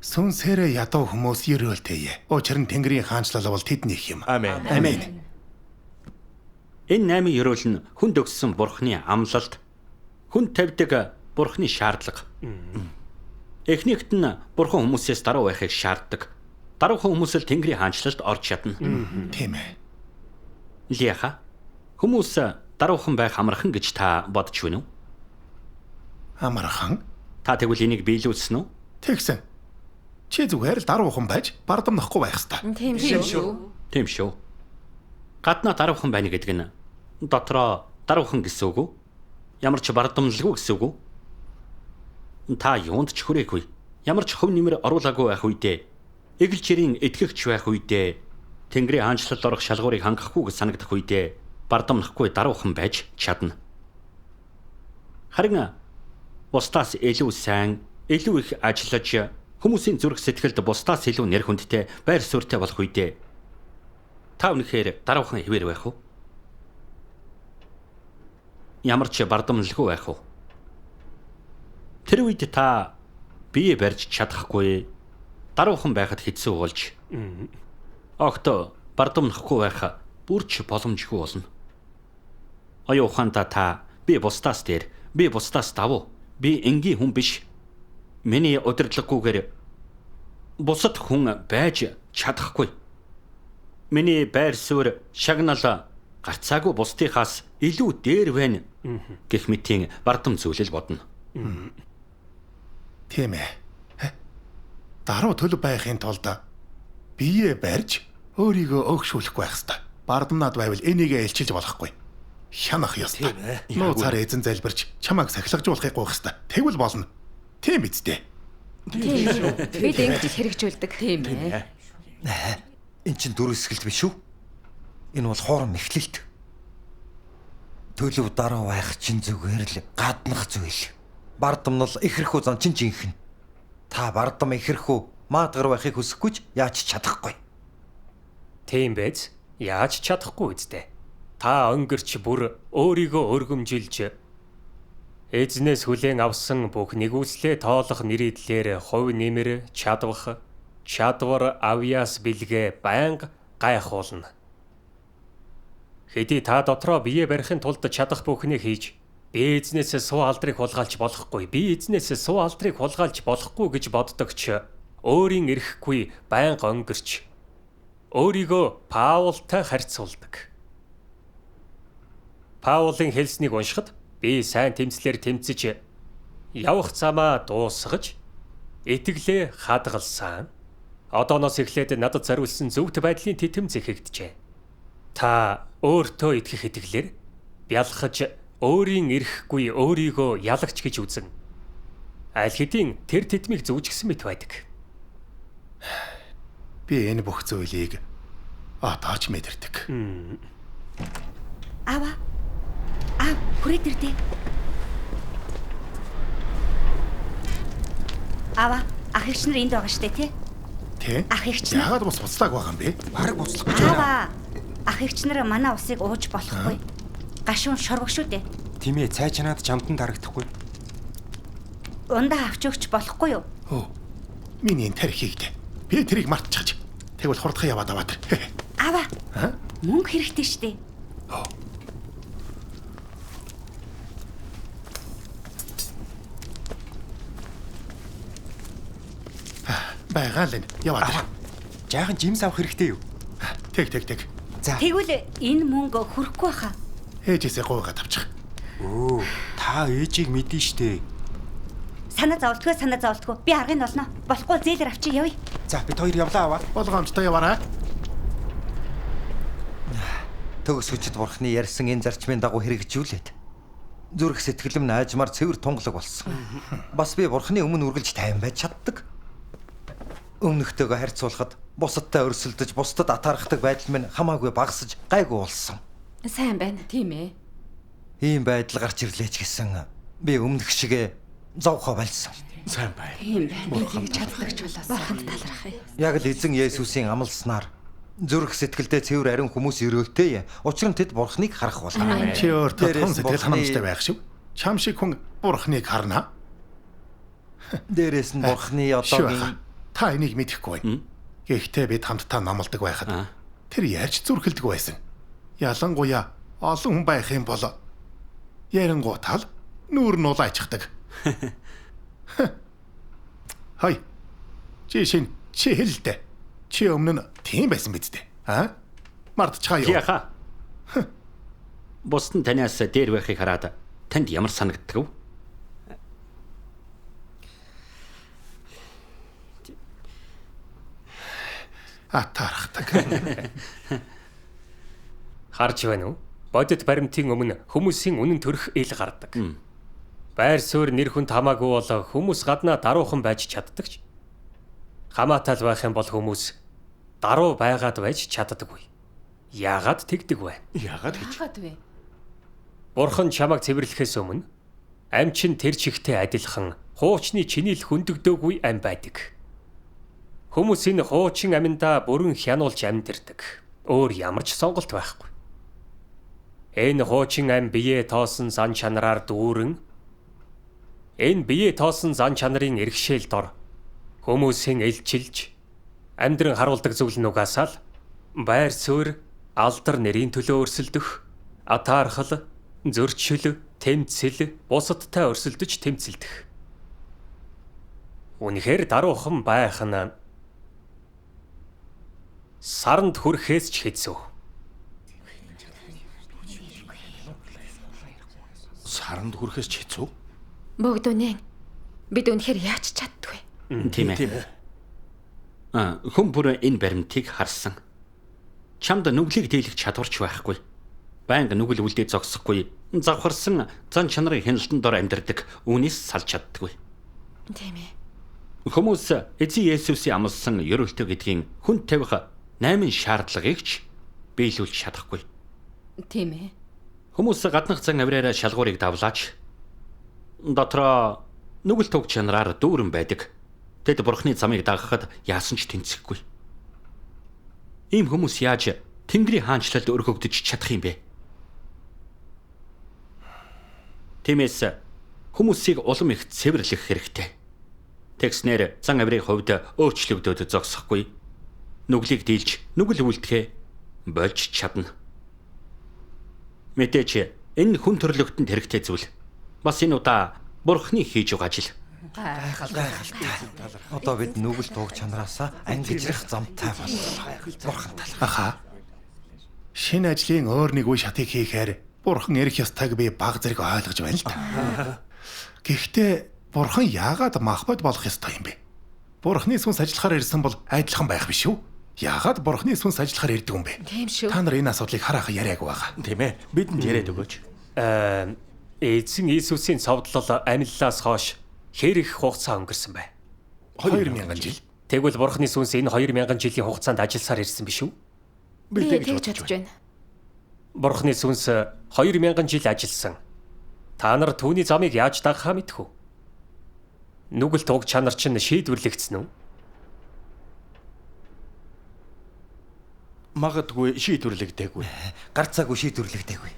Сүнсээрээ ядуу хүмүүс ерөөлтэйе. Учир нь Тэнгэрийн хаанчлал бол тэднийх юм. Амен. Амен. Энэ 8 ерөөл нь хүнд өгсөн бурхны амлалт, хүнд тавьдаг бурхны шаардлага. Эхнийхт нь бурхан хүмүүсээс даруй байхыг шаарддаг. Даруухан хүмүүс л Тэнгэрийн хаанчлалд орж чадна. Тийм ээ. Лиаха, хүмүүс даруухан байх амархан гэж та бодож байна уу? Амархан? Та тэгвэл энийг биелүүлсэн үү? Тэгсэн. Чи зүгээр л даруухан байж бардамнахгүй байх ёстой. Тийм шүү. Тийм шүү. Гаднаа даруухан байна гэдэг нь дотроо Даруухан гэсэн үг үү? Ямар ч бардамналгүй гэсэн үг үү? Та юунд ч хүрээгүй. Ямар ч хөв нэмэр оруулаагүй байх үедээ, эгэл жирийн итгэгч байх үедээ, Тэнгэрийн хаанчлалд орох шалгуурыг хангахгүй гэж санагдах үедээ бардамнахгүй даруухан байж чадна. Харин бусдаас илүү сайн, илүү их ажиллаж, хүмүүсийн зүрх сэтгэлд бусдаас илүү нэр хүндтэй, байр суурьтай болох үедээ та үнэхээр даруухан хэвээр байх уу? Ямар ч бардамналгүй байх уу? Тэр үед та бие барьж чадахгүй, даруухан байхад хэцүү болж, огт бардамнахгүй байх бүрч боломжгүй болно. Оюун ухаандаа та би бусдаас дээр, би бусдаас давуу, би энгийн хүн биш. Миний удирдлаггүйгээр бусад хүн байж чадахгүй. Миний байр суурь, шагнал гарцаагүй бусдынхаас илүү дээр байна гэх мэтийн бардам зүйлэл бодно. Тийм ээ. Даруй төлөв байхын тулд бие барьж өөрийгөө өөгшүүлэхгүй байх ёстой. Бардамнаад байвал энийгээ илчилж болохгүй. Хянах ёстой. Нууцаар эзэн залбирч чамайг сахилгажуулахыг гуйх ёстой. Тэгвэл болно. Тийм биз дээ. Тийм шүү. Бид ингэж л хэрэгжүүлдэг. Тийм ээ. Эн чинь дүрсгэлт биш үү? Энэ бол хоорон мэхлэлт. Төлөв даруй байх чинь зүгээр л гаднах зүйл. Бардамнал ихэрхүү зан чинь жинхэнэ. Та бардам ихэрхүү маадгар байхыг хүсэхгүй ч яаж чадахгүй. Тийм биз? Яаж чадахгүй үсттэй. Та өнгөрч бүр өөрийгөө өргөмжилж эзнээс хүлээн авсан бүх нэгүслээ тоолох нэрийдлэр хувь нэмэр чадвах чадвар авьяас бэлгээ байнга гайхуулна. Хэдий та дотроо бие барихын тулд чадах бүхнийг хийж би эзнээс суу алдрыг хулгайлж болохгүй, би эзнээс суу алдрыг хулгайлж болохгүй гэж боддогч өөрийн эрхгүй байнга өнгөрч өөрийгөө Паултай харьцуулдаг. Паулын хэлснийг уншихад би сайн тэмцлэр тэмцэж явах замаа дуусгаж итгэлээ хадгалсан. Одооноос эхлээд надад зориулсан зөвхт байдлын тэтэм зэхэгджээ. Та өөртөө итгэх итгэлээр бялхаж өөрийн эрхгүй өөрийгөө ялагч гэж үзэн аль хэдийн тэр тэтмийг зөвжгсөн мэт байдаг. Би энэ бүх зүйлийг одоо ч мэдэрдэг. Аава. Аав, хүрээд ирдээ. Аава, ах эгч нар энд байгаа штэ тий? Тий. Ах эгч нар. Яагаад бус буцлааг байгаа юм бэ? Бараг буцлах гэж байна. Аава, ах эгч нар манай усыг ууж болохгүй. Гашуун шоргог шүү дээ. Тийм ээ, цай чанаад чамтан дарагдахгүй. Ундаа авч өгч болохгүй юу? Өө. Миний энэ тархийг дээ. Би тэрийг мартчихж. Тэгвэл хурдхан яваад аваад. Аава. Мөнгө хэрэгтэй штэ. Байгаа л энэ. Яваад. Жаахан жимс авах хэрэгтэй юу? Тэг тэг тэг. За. Тэгвэл энэ мөнгө хүрэхгүй хаа. Ээжээсээ гуйгаад авчих. Өө, та ээжийг мэдэн штэ. Санаа зовлтгүй, санаа зовлтгүй. Би аргыг нь олно. Болохгүй зээлэр авчи явъя. За, бид хоёр явлаа аваа. Болгоомжтой яваарай. Төгс хүчит бурхны ярьсан энэ зарчмын дагуу хэрэгжүүлээд зүрх сэтгэлэм наажмаар цэвэр тунгалаг болсон. Бас би бурхны өмнө үргэлж тайван байж чаддаг. Өмнөхтэйгөө харьцуулахад бусадтай өрсөлдөж, бусдад атаархдаг байдал минь хамаагүй багасж гайгүй болсон. Сайн байна. Тийм ээ. Ийм байдал гарч ирлээ ч гэсэн би өмнөх шигээ зовхоо болсон. Сайн байна. Тийм байна. Би тэгж чаддагч болоосаа. Бурханд талархъя. Яг л эзэн Есүсийн амласнаар зүрх сэтгэлдээ цэвэр ариун хүмүүс өрөөлтэй. Учир нь тэд бурхныг харах болно. Чи өөртөө Дээрээс том сэтгэл бурхны- ханамжтай байх шиг. Чам шиг хүн бурхныг харна. Дээрээс нь бурхны Шүү одоогийн хаа. Та энийг мэдэхгүй байна. Гэхдээ бид хамтдаа намалдаг байхад тэр ярьж зүрхэлдэг байсан. Ялангуяа олон хүн байх юм бол ярингуутал нүүр нь улайчдаг. Хай. Чи шин чи хэлдэ. Чи өмнө нь тийм байсан биз дээ. Аа? Мартчихаа юу? Яха. Бусд нь танаас дээр байхыг хараад танд ямар санагддаг вэ? Атаархдаг. Харж байна уу? Бодит баримтын өмнө хүмүүсийн үнэн төрх ил гардаг. Байр суурь нэр хүнд хамаагүй бол хүмүүс гаднаа даруухан байж чаддаг ч хамаатай л байх юм бол хүмүүс даруу байгаад байж чаддаггүй. Яагаад тэгдэг вэ? Яагаад гэж? Яагаад вэ? Бурхан чамайг цэвэрлэхээс өмнө ам чинь тэр чигтээ адилхан хуучны чиний л хөндөгдөөгүй ам байдаг. Хүмүүс энэ хуучин аминдаа бүрэн хянуулж амьдэрдэг. Өөр ямар ч сонголт байхгүй. Энэ хуучин ам биеэ тоосон зан чанараар дүүрэн энэ биеэ тоосон зан чанарын эрхшээл дор хүмүүсийн элчилж амьдран харуулдаг зүйл нь угаасаа л байр суурь, алдар нэрийн төлөө өрсөлдөх, атаархал, зөрчил, тэмцэл, бусадтай өрсөлдөж тэмцэлдэх. Үнэхээр даруухан байх нь саранд хүрэхээс ч хэцүү. Саранд хүрэхээс ч хэцүү? Бүгд үнэн. Бид үнэхээр яаж чаддгүй. Тийм ээ. Хүн бүр энэ баримтыг харсан. Чамд нүглийг дийлэх чадварч байхгүй. Байнга нүгэл үлдээ зогсохгүй. Завхарсан зан чанарын хяналтанд дор амьдардаг. Үүнээс салж чаддаггүй. Тийм ээ. Хүмүүс эзэн Есүсийн амласан ерөөлтөө гэдгийн хүн тавих 8 шаардлагыг ч биелүүлж чадахгүй. Тийм ээ. Хүмүүс гаднах зан авираараа шалгуурыг давлаач дотроо нүгэл туг чанараар дүүрэн байдаг. Тэд Бурхны замыг дагахад яасан ч тэнцэхгүй. Ийм хүмүүс яаж Тэнгэрийн хаанчлалд өргөгдөж чадах юм бэ? Тиймээс хүмүүсийг улам их цэвэрлэх хэрэгтэй. Тэгснээр зан авирын хувьд өөрчлөгдөд зогсохгүй. Нүглийг дийлж нүгэл үлдэхээ болж чадна. Мэдээж энэ хүн төрлөختөнд хэрэгтэй зүйл. Бас энэ удаа Бурхны хийж байгаа ажил. Гайхалтай. Одоо бид нүгэл туг чанараасаа ангижрах замтай боллоо. Бурхан талах. Аха. Шинэ ажлын өөр нэг үе шатыг хийхээр Бурхан эрх ёстойг би баг зэрэг ойлгож байна л та. Гэхдээ Бурхан яагаад махбод болох ёстой юм бэ? Бурханы сүнс ажиллахаар ирсэн бол адилхан байх биш үү? Яагаад Бурханы сүнс ажиллахаар ирдэг юм бэ? Тийм шүү. Та нар энэ асуудлыг хараахан яриаг байгаа. Тийм ээ. Бидэнд яриад өгөөч. Эзэн Иесусийн цовдлол амиллаас хойш хэр их хугацаа өнгөрсөн бэ? 2000 жил. Тэгвэл Бурханы сүнс энэ 2000 жилийн хугацаанд ажилласаар ирсэн биш үү? Би тэгж бодож байна. Бурханы сүнс 2000 жил ажилласан. Та нар түүний замыг яаж дагахаа мэдэх үү? Нүгэл туг чанар чинь шийдвэрлэгдсэн үү? Магадгүй шийдвэрлэгдээгүй. Гарцаагүй шийдвэрлэгдээгүй.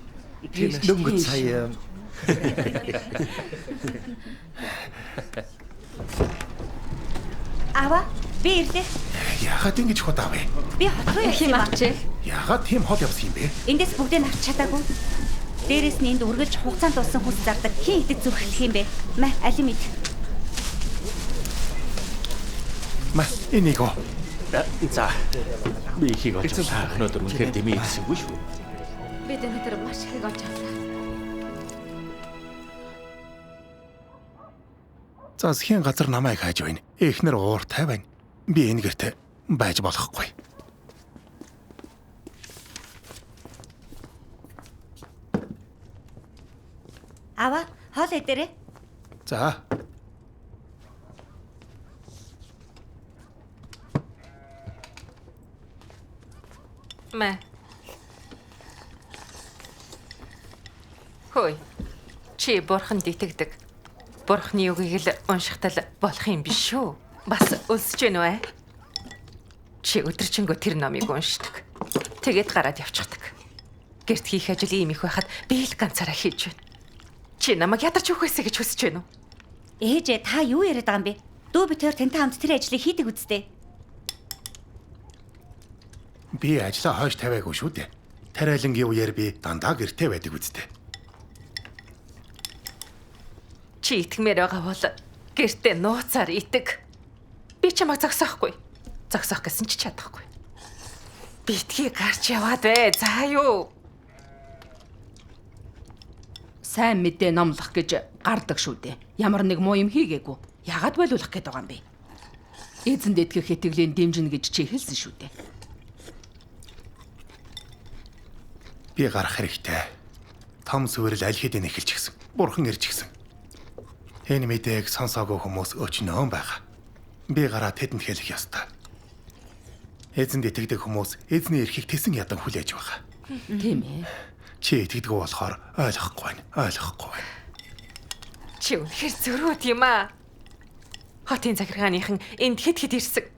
Дөнгөж сая Ава, би ирлээ. Яагаад ингэж хот авъя? Би хот руу Их юм авчээ. Яагаад тийм хол явсан юм бэ? Эндээс бүгдийг авч чадаагүй. Дээрээс нь энд үргэлж хугацаанд тулсан хүс зардаг. Хин идэв зүрхлэх юм бэ? Мэ, алим ид. Мэ, энийг оо. За. Би ихийг олж авлаа. Өнөөдөр үнэхээр дэмий ирсэнгүй шүү. Бид өнөөдөр маш ихийг олж авлаа. Засгийн газар намайг хайж байна. Эхнэр ууртай байна. Би энэ гэрте байж болохгүй. Ава, хоол идэрээ. За. Мэ. Хөөе. Чи бурханд итгэдэг. Бурхны үгийг л уншихтал болох юм биш шүү. Бас өлсөж гэнэ үү? Чи өдөржингөө тэр номыг уншдаг. Тэгээд гараад явчихдаг. Гэрт хийх ажил ийм их байхад би л ганцаараа хийж байна. Чи намайг ядарч өгөхөөсэй гэж хүсэж байна уу? Ээжээ, та юу яриад байгаа юм бэ? Дүү бит хоёр тантай хамт тэр ажлыг хийдэг үсттэй. Би ажлаа хойш тавиагүй шүү дээ. Тариалангийн үеэр би дандаа гэрте байдаг үсттэй. Чи итгэмээр байгаа бол гэртээ нууцаар итэг. Би чамайг зогсоохгүй. Зогсоох гэсэн чи чадахгүй. Битгий гарч яваад бай. За юу? Сайн мэдээ номлох гэж гардаг шүү дээ. Ямар нэг муу юм хийгээгүй. Яагаад болиулах гээд байгаа юм бэ? Эзэнд итгэх итгэлийн дэмжинэ гэж чи хэлсэн шүү дээ. Би гарах хэрэгтэй. Том сүрэл аль хэдийн эхэлчихсэн. Бурхан ирчихсэн. Энэ мэдээг сонсоогүй хүмүүс өчнөөн байгаа. Би гараа тэдэнд хэлэх ёстой. Эзэнд итгэдэг хүмүүс эзний эрхийг тэсэн ядан хүлээж байгаа. Тийм ээ. Чи итгэдэггүй болохоор ойлгохгүй байна. Ойлгохгүй байна. Чи үнэхээр зөрүүд юм аа. Хотын захиргааныхан энд хэд хэд ирсэн.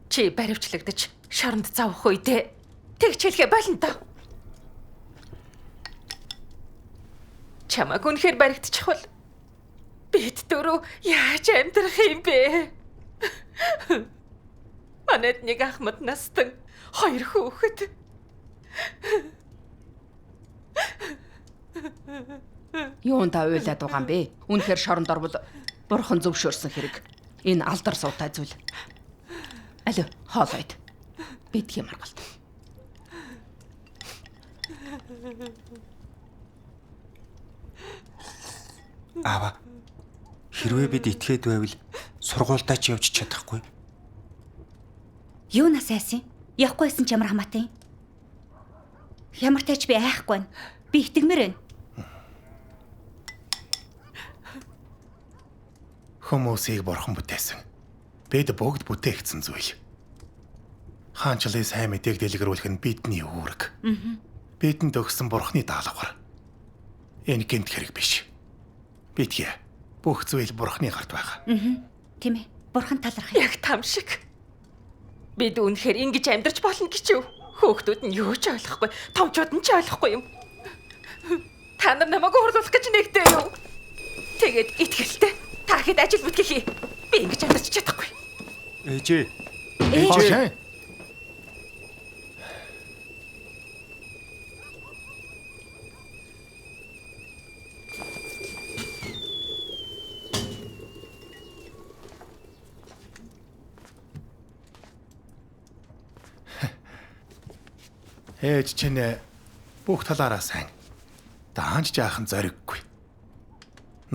Чи баривчлагдаж шоронд зовх үедээ тэгч хэлэхэ болно доо. Чамайг үнэхээр баригдчихвал бид дөрөв яаж амьдрах юм бэ? Манайд нэг ахмад настан хоёр хүүхэд. Юун та уйлаад байгаа юм бэ? Үнэхээр шоронд орвол бурхан зөвшөөрсөн хэрэг. Энэ алдар суутай зүйл. Алив, хоолойд. Битгий маргалт. Аава. Хэрвээ бид итгээд байвал сургуульдаа ч явж чадахгүй. Юунаас айсан? Явахгүй байсан ч ямар хамаатай юм? Ямар тач би айхгүй байна. Би итгэмээр байна. Хүмүүсийг бурхан бүтээсэн. Бид бүгд бүтээгдсэн зүйл. Хаанчлалын сайн мэдээг дэлгэрүүлэх нь бидний үүрэг. Бидэнд өгсөн бурханы даалгавар. Энэ гэмт хэрэг биш. Битгий. Бүх зүйл бурханы гарт байгаа. Тийм ээ. Бурхан талархах. Яг там шиг. Бид үнэхээр ингэж амьдарч болно гэж юу? Хөөхтүүд нь юу ч ойлгохгүй, томчууд нь ч ойлгохгүй юм. Та нар намайг уурлуулах гэж нэгдээ юу? Тэгээд итгэлтэй. Та хэд ажил бүтгий хий. Би ингэж амьдарч чадахгүй. Ээжээ. Ээжээ. Ээж чинь бүх талаараа сайн. Даанч жаахан зориггүй.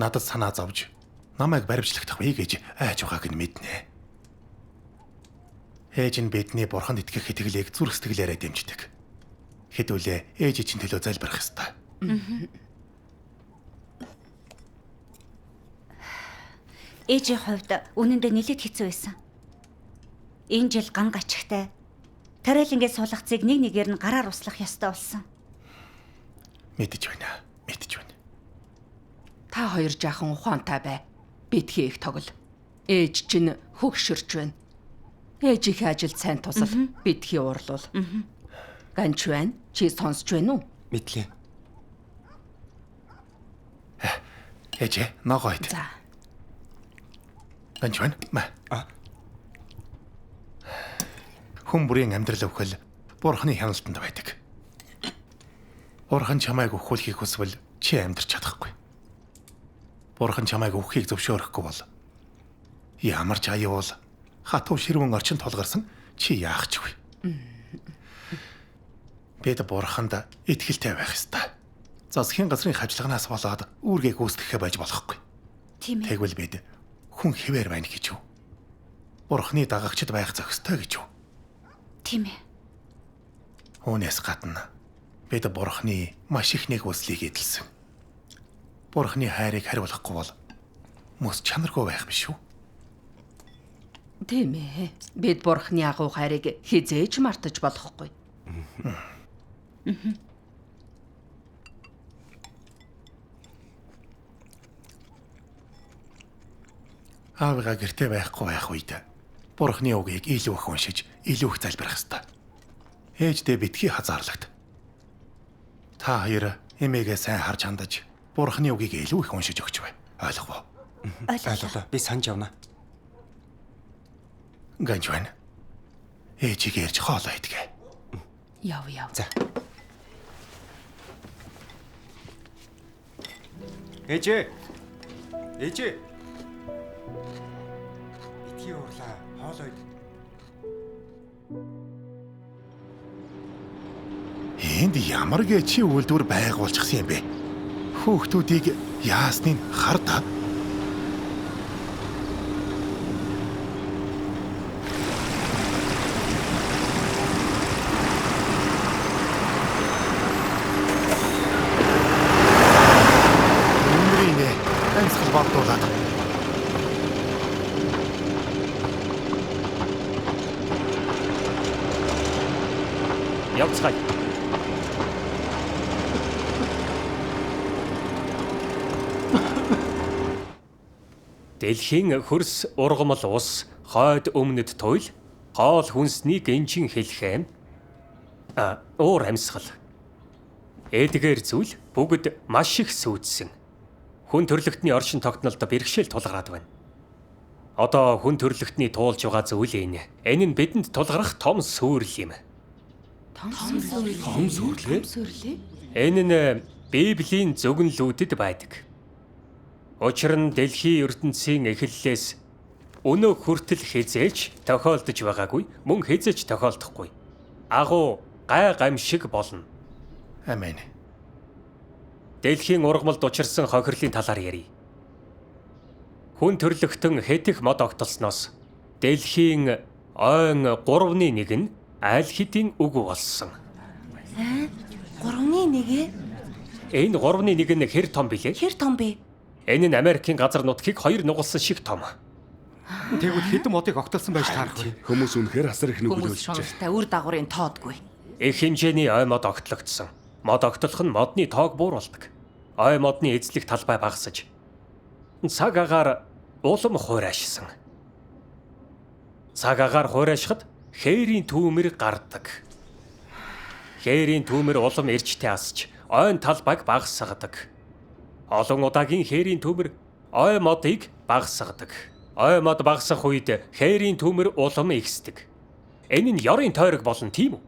Надад санаа зовж намайг баривчлагдах вэ гэж айж байгааг нь мэднэ. Ээж нь бидний бурханд итгэх итгэлийг зүрх сэтгэлээрээ дэмждэг. Хэдүүлээ ээж чинь төлөө залбирах ёстой. Ээжийн хувьд үнэндээ нэлээд хэцүү байсан. Энэ жил ган гачигтай тариалангийн суулгацыг нэг нэгээр нь гараар услах ёстой болсон. Мэдэж байна. Мэдэж байна. Та хоёр жаахан ухаантай бай. Битгий их тогл. Ээж чинь хөгшөрч байна. Ээжийнхээ ажилд сайн тусал. Битгий уурлуул. Ганч байна. Чи сонсч байна уу? Мэдлээ. Ээжээ, ногоо ид. За. Ганч байна. Маа. Хүн бүрийн амьдрал өвхөл бурханы хяналтанд байдаг. Бурхан чамайг өхүүлэхийг хүсвэл чи амьдрч чадахгүй. Бурхан чамайг өхөхийг зөвшөөрөхгүй бол ямар ч аюул хатуу ширвэн орчин тулгарсан чи яах ч вэ? Бид бурханд итгэлтэй байх ёстой. Засгийн газрын хавчлагнаас болоод үүргээ гүйцэтгэхээ байж болохгүй. Тийм ээ. Тэгвэл бид хүн хэвээр байна гэж юу? Бурханы дагагчид байх зохистой гэж юу? Тийм ээ. Үүнээс гадна бид бурхны маш их нэг үслийг эдэлсэн. Бурхны хайрыг хариулахгүй бол мөс чанаргүй байх биш үү? Тийм ээ. Бид бурхны агуу хайрыг хизээж мартаж болохгүй. Аавыгаа гэрте байхгүй байх үед бурхны үгийг илүү их уншиж, илүү их залбирах ёстой. Ээждээ битгий хазаарлагд. Та хоёр эмээгээ сайн харж хандаж, бурхны үгийг илүү их уншиж өгч бай. Ойлгов уу? Ойлголоо. Би санаж явна. Ганч байна. Ээжийг ярьж хоолоо идгээ. Яв яв. За. Ээжээ. Ээжээ. Битгий уурлаа. Хоолоо ид. Энд ямар гээчи үйлдвэр байгуулчихсан юм бэ? Хүүхдүүдийг яасныг хар та. Явцгаая. Дэлхийн хөрс ургамал ус, хойд өмнөд туйл, хоол хүнсний гинжин хэлхэм, уур амьсгал. Эдгээр зүйл бүгд маш их сүйдсэн. Хүн төрлөختний оршин тогтнолд бэрхшээл тулгараад байна. Одоо хүн төрлөختний туулж байгаа зүйл энэ. Энэ нь бидэнд тулгарах том сүрэл юм. Том сүрэл. Энэ нь Библийн зөвгөнлүүдэд байдаг. Учир нь дэлхийн ертөнцийн эхлэлээс өнөө хүртэл хэзээ ч тохиолдож байгаагүй, мөн хэзээ ч тохиолдохгүй. Агуу гай гамшиг болно. Амен. Дэлхийн ургамалд учирсан хохирлын талаар ярья. Хүн төрлөختөн хэтэх мод огтолсноос дэлхийн ойн 1/3 нь аль хэдийн үгүй болсон. 1/3-ээ? Энэ 1/3 нь хэр том билээ? Хэр том бэ? Энэ нь Америкийн газар нутгийг 2 нугалсан шиг том. Тэгвэл хэдэн модыг огтолсон байж таарах вэ? Хүмүүс үнэхээр асар их Хүмүүс нүгэл шуналтай үр дагаврын тоодгүй. Их хэмжээний ой мод огтлогдсон. Мод огтлох нь модны тоог бууруулдаг. Ой модны эзлэх талбай багасж, цаг агаар улам хуурайшсан. Цаг агаар хуурайшихад хээрийн түүмэр гардаг. Хээрийн түүмэр улам эрчтэй асч, ойн талбайг багасгадаг. Олон удаагийн хээрийн түүмэр ой модыг багасгадаг. Ой мод багасах үед хээрийн түүмэр улам ихсдэг. Энэ нь ёрын тойрог болно, тийм үү?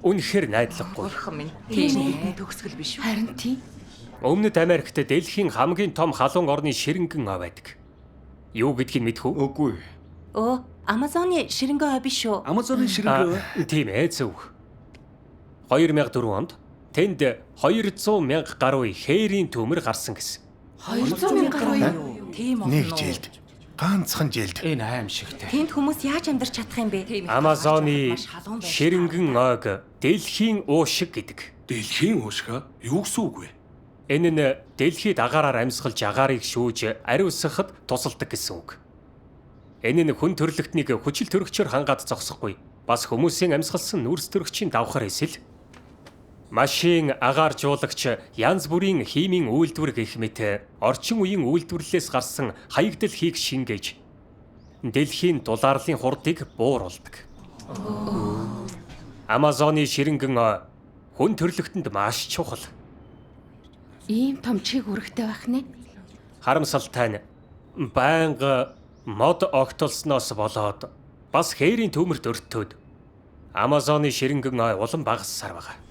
Үнэхээр найдлаггүй. Бурхан минь. Тийм ээ. Төгсгөл биш үү? Харин тийм. Өмнөд Америкт дэлхийн хамгийн том халуун орны ширэнгэн ой байдаг. Юу гэдгийг мэдэх үү? Үгүй. Өө, Амазоны ширэнгэн ой биш үү? Амазоны ширэнгэн ой? Тийм ээ, зөв. 2004 онд тэнд 200,000 гаруй хээрийн төмөр гарсан гэсэн. 200,000 гаруй юу? Тийм олон Нэг жилд, ганцхан жилд. Энэ аимшигтай. Тэнд хүмүүс яаж амьдарч чадах юм бэ? Амазоны ширэнгэн ойг дэлхийн уушиг гэдэг. Дэлхийн уушиг юу гэсэн үг вэ? Энэ нь дэлхийд агаараар амьсгалж агаарыг шүүж ариусгахад тусалдаг гэсэн үг. Энэ нь хүн төрлөختнийг хүчил төрөгчөөр хангаад зогсохгүй. Бас хүмүүсийн амьсгалсан нүрс төрөгчийн давхар эсэл машин агааржуулагч янз бүрийн химийн үйлдвэр гэх мэт орчин үеийн үйлдвэрлэлээс гарсан хаягдал хийх шингээж дэлхийн дулаарлын хурдыг бууруулдаг. Амазоны ширэнгэн ой хүн төрлөختөнд маш чухал. Ийм том чиг үүрэгтэй байх нэ. Харамсалтай нь байнга мод огтолсноос болоод бас хээрийн төмөрт өртөөд Амазоны ширэнгэн ой улам багассаар байгаа.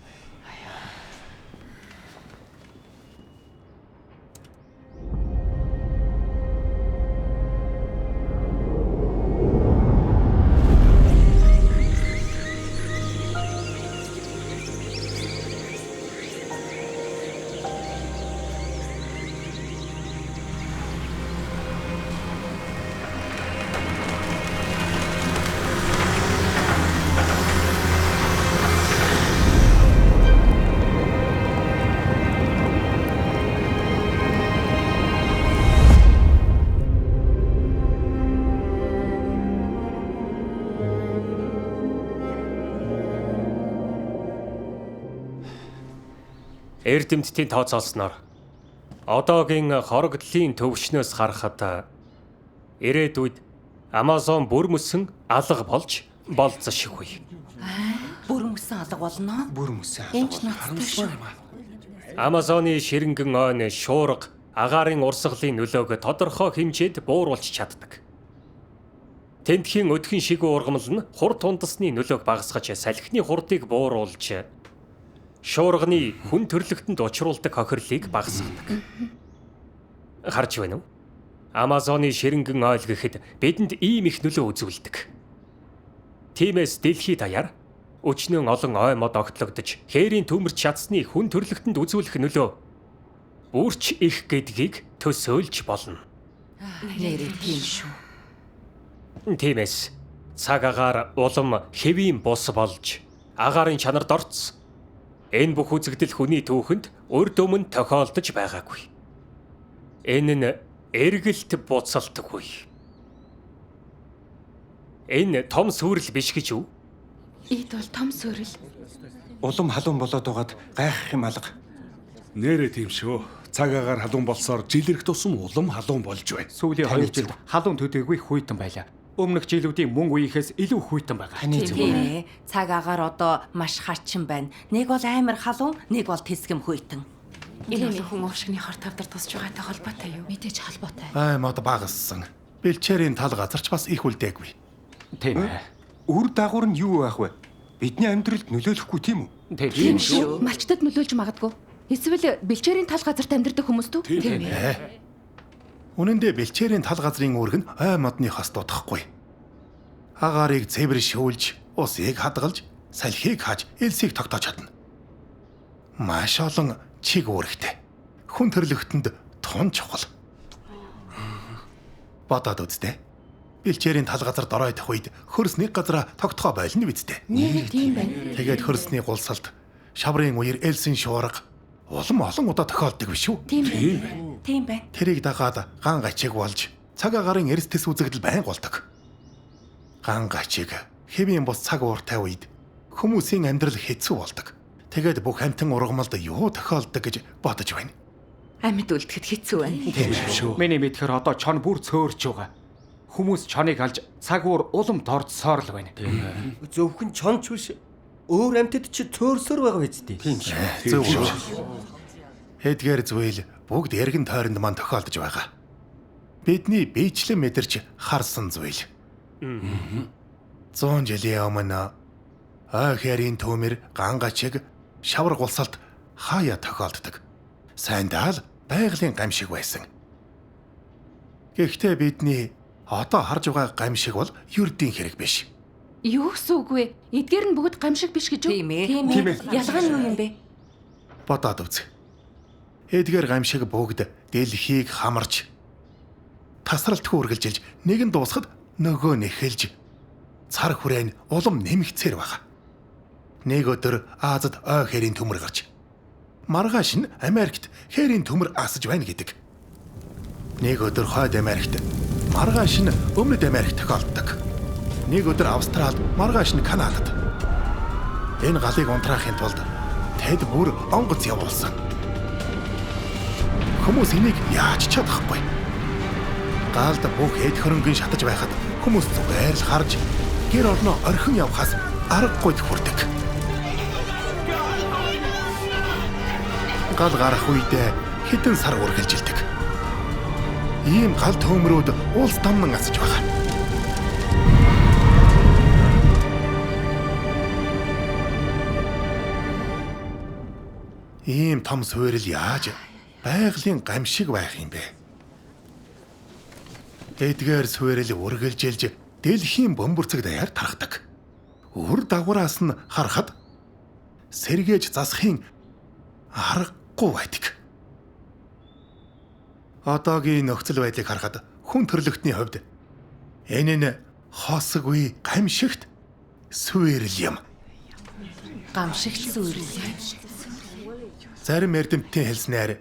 Эрдэмтдийн тооцоолсноор одоогийн хорогдлын төвшнөөс харахад ирээдүйд Амазон бүр мөсөн алга болж болзошгүй. Бүр мөсөн алга болно. Бүр мөсөн алга. Энэ ч ноцтой шүү. Амазоны ширэнгэн ойн шуурга агаарын урсгалын нөлөөг тодорхой хэмжээд бууруулж чаддаг. Тэндхийн өдгөн шигүү ургамал нь хурд тундасны нөлөөг багасгаж салхины хурдыг бууруулж шуурганы хүн төрлөختөнд учруулдаг хохирлыг багасгадаг. Харж байна уу? Амазоны ширэнгэн ойл гэхэд бидэнд ийм их нөлөө үзүүлдэг. Тиймээс дэлхийд даяар өчнөн олон ой мод огтлогдож, хээрийн төмөрч чадсны хүн төрлөختөнд үзүүлэх нөлөө бүрч их гэдгийг төсөөлж болно. Нээрээ тийм шүү. Тиймээс цаг агаар улам хэвийн бус болж агаарын чанарт орцсон. Энэ бүх үзэгдэл хүний түүхэнд урд өмнө тохиолдож байгаагүй. Энэ нь эргэлт буцалтгүй. Энэ том сүрэл биш гэж үү? Эд бол том сүрэл. Улам халуун болоод байгаад гайхах юм алга. Нэрээ тийм шүү. Цаг агаар халуун болсоор жил ирэх тусам улам халуун болж байна. Сүүлийн 2 жилд халуун төдийгүй хүйтэн байлаа. Өмнөх жилүүдийн мөн үеийнхээс илүү хүйтэн байгаа. Таны Тийм ээ. Цаг агаар одоо маш хачин байна. Нэг бол амар халуун, нэг бол тэсгэм хүйтэн. Энэ олон хүн уушгины хор тавдар тусч байгаатай холбоотой юу? Мэдээж холбоотой. Ай мод багассан. Бэлчээрийн тал газар ч бас их үлдээгүй. Тийм ээ. Үр дагавар нь юу байх вэ? Бидний амьдралд нөлөөлөхгүй тийм үү? Тийм шүү. Малчтад нөлөөлж магадгүй. Эсвэл бэлчээрийн тал газарт амьдардаг хүмүүст үү? Тийм ээ. Үнэн дээр бэлчээрийн тал газрын үүрэг нь ой модны хос дутахгүй. Агаарыг цэвэр шүүлж, усыг хадгалж, салхийг хааж, элсийг тогтоож чадна. Маш олон чиг үүрэгтэй. Хүн төрлөختөнд тун чухал. Бодоод үзтээ. Бэлчээрийн тал газар доройтох үед хөрс нэг газараа тогтхоо байлна биз дээ. Нэр тийм байна. Тэгээд хөрсний гулсалт, шаврын үер элсийн шуурга улам олон удаа тохиолддог биш үү? Тийм байна. Тийм байна. Тэрийг дагаад ган гачиг болж цаг агаарын эрс тэс үзэгдэл байн голдог. Ган гачиг хэвийн бус цаг ууртай үед хүмүүсийн амьдрал хэцүү болдог. Тэгээд бүх амьтан ургамалд юу тохиолддог гэж бодож байна. Амьд үлдэхэд хэцүү байна. Тийм шүү. Миний мэдхээр одоо чон бүр цөөрч байгаа. Хүмүүс чоныг алж цаг уур улам дордсоор л байна. Зөвхөн чонч биш өөр амьтад чи цөөрсөр байгаа биз дээ. Тийм шүү. Зөв шүү. Эдгээр зүйл бүгд эргэн тойронд мань тохиолдож байгаа. Бидний биечлэн мэдэрч харсан зүйл. 100 жилийн өмнө ой хэрийн төмөр, ган гачиг, шавар гулсалт хаяа тохиолддог. Сайндаа л байгалийн гамшиг байсан. Гэхдээ бидний одоо харж байгаа гамшиг бол ердийн хэрэг биш. Юу гэсэн үг вэ? Эдгээр нь бүгд гамшиг биш гэж үү? Тийм ээ. Тийм ээ. Ялгаа нь юу юм бэ? Бодоод үз. Эдгээр гамшиг бүгд дэлхийг хамарч тасралтгүй үргэлжилж нэг нь дуусахад нөгөө нь эхэлж цар хүрээ нь улам нэмэгцээр байгаа. Нэг өдөр Азад ой хэрийн төмөр гарч маргааш нь Америкт хэрийн төмөр асаж байна гэдэг. Нэг өдөр Хойд Америкт маргааш нь Өмнөд Америкт тохиолддог. Нэг өдөр Австралид, маргааш нь Канадад. Энэ галыг унтраахын тулд тэд бүр онгоц явуулсан. Хүмүүс энийг яаж чадахгүй. Галд бүх эд хөрөнгөн шатаж байхад хүмүүс зүгээр л харж гэр орноо орхин явхаас аргагүйд хүрдэг. Гал гарах үедээ хэдэн сар үргэлжилдэг. Ийм гал төмрүүд улс дамнан асаж байгаа. Ийм том суурил яаж байгалийн гамшиг байх юм бэ? Эдгээр суурил үргэлжилж дэлхийн бөмбөрцөг даяар тархдаг. Үр дагавраас нь харахад сэргээж засахын аргагүй байдаг. Одоогийн нөхцөл байдлыг харахад хүн төрлөختний хувьд энэ нь хосгүй гамшигт суурил юм. Гамшигт сүрэл. Зарим эрдэмтдийн хэлснээр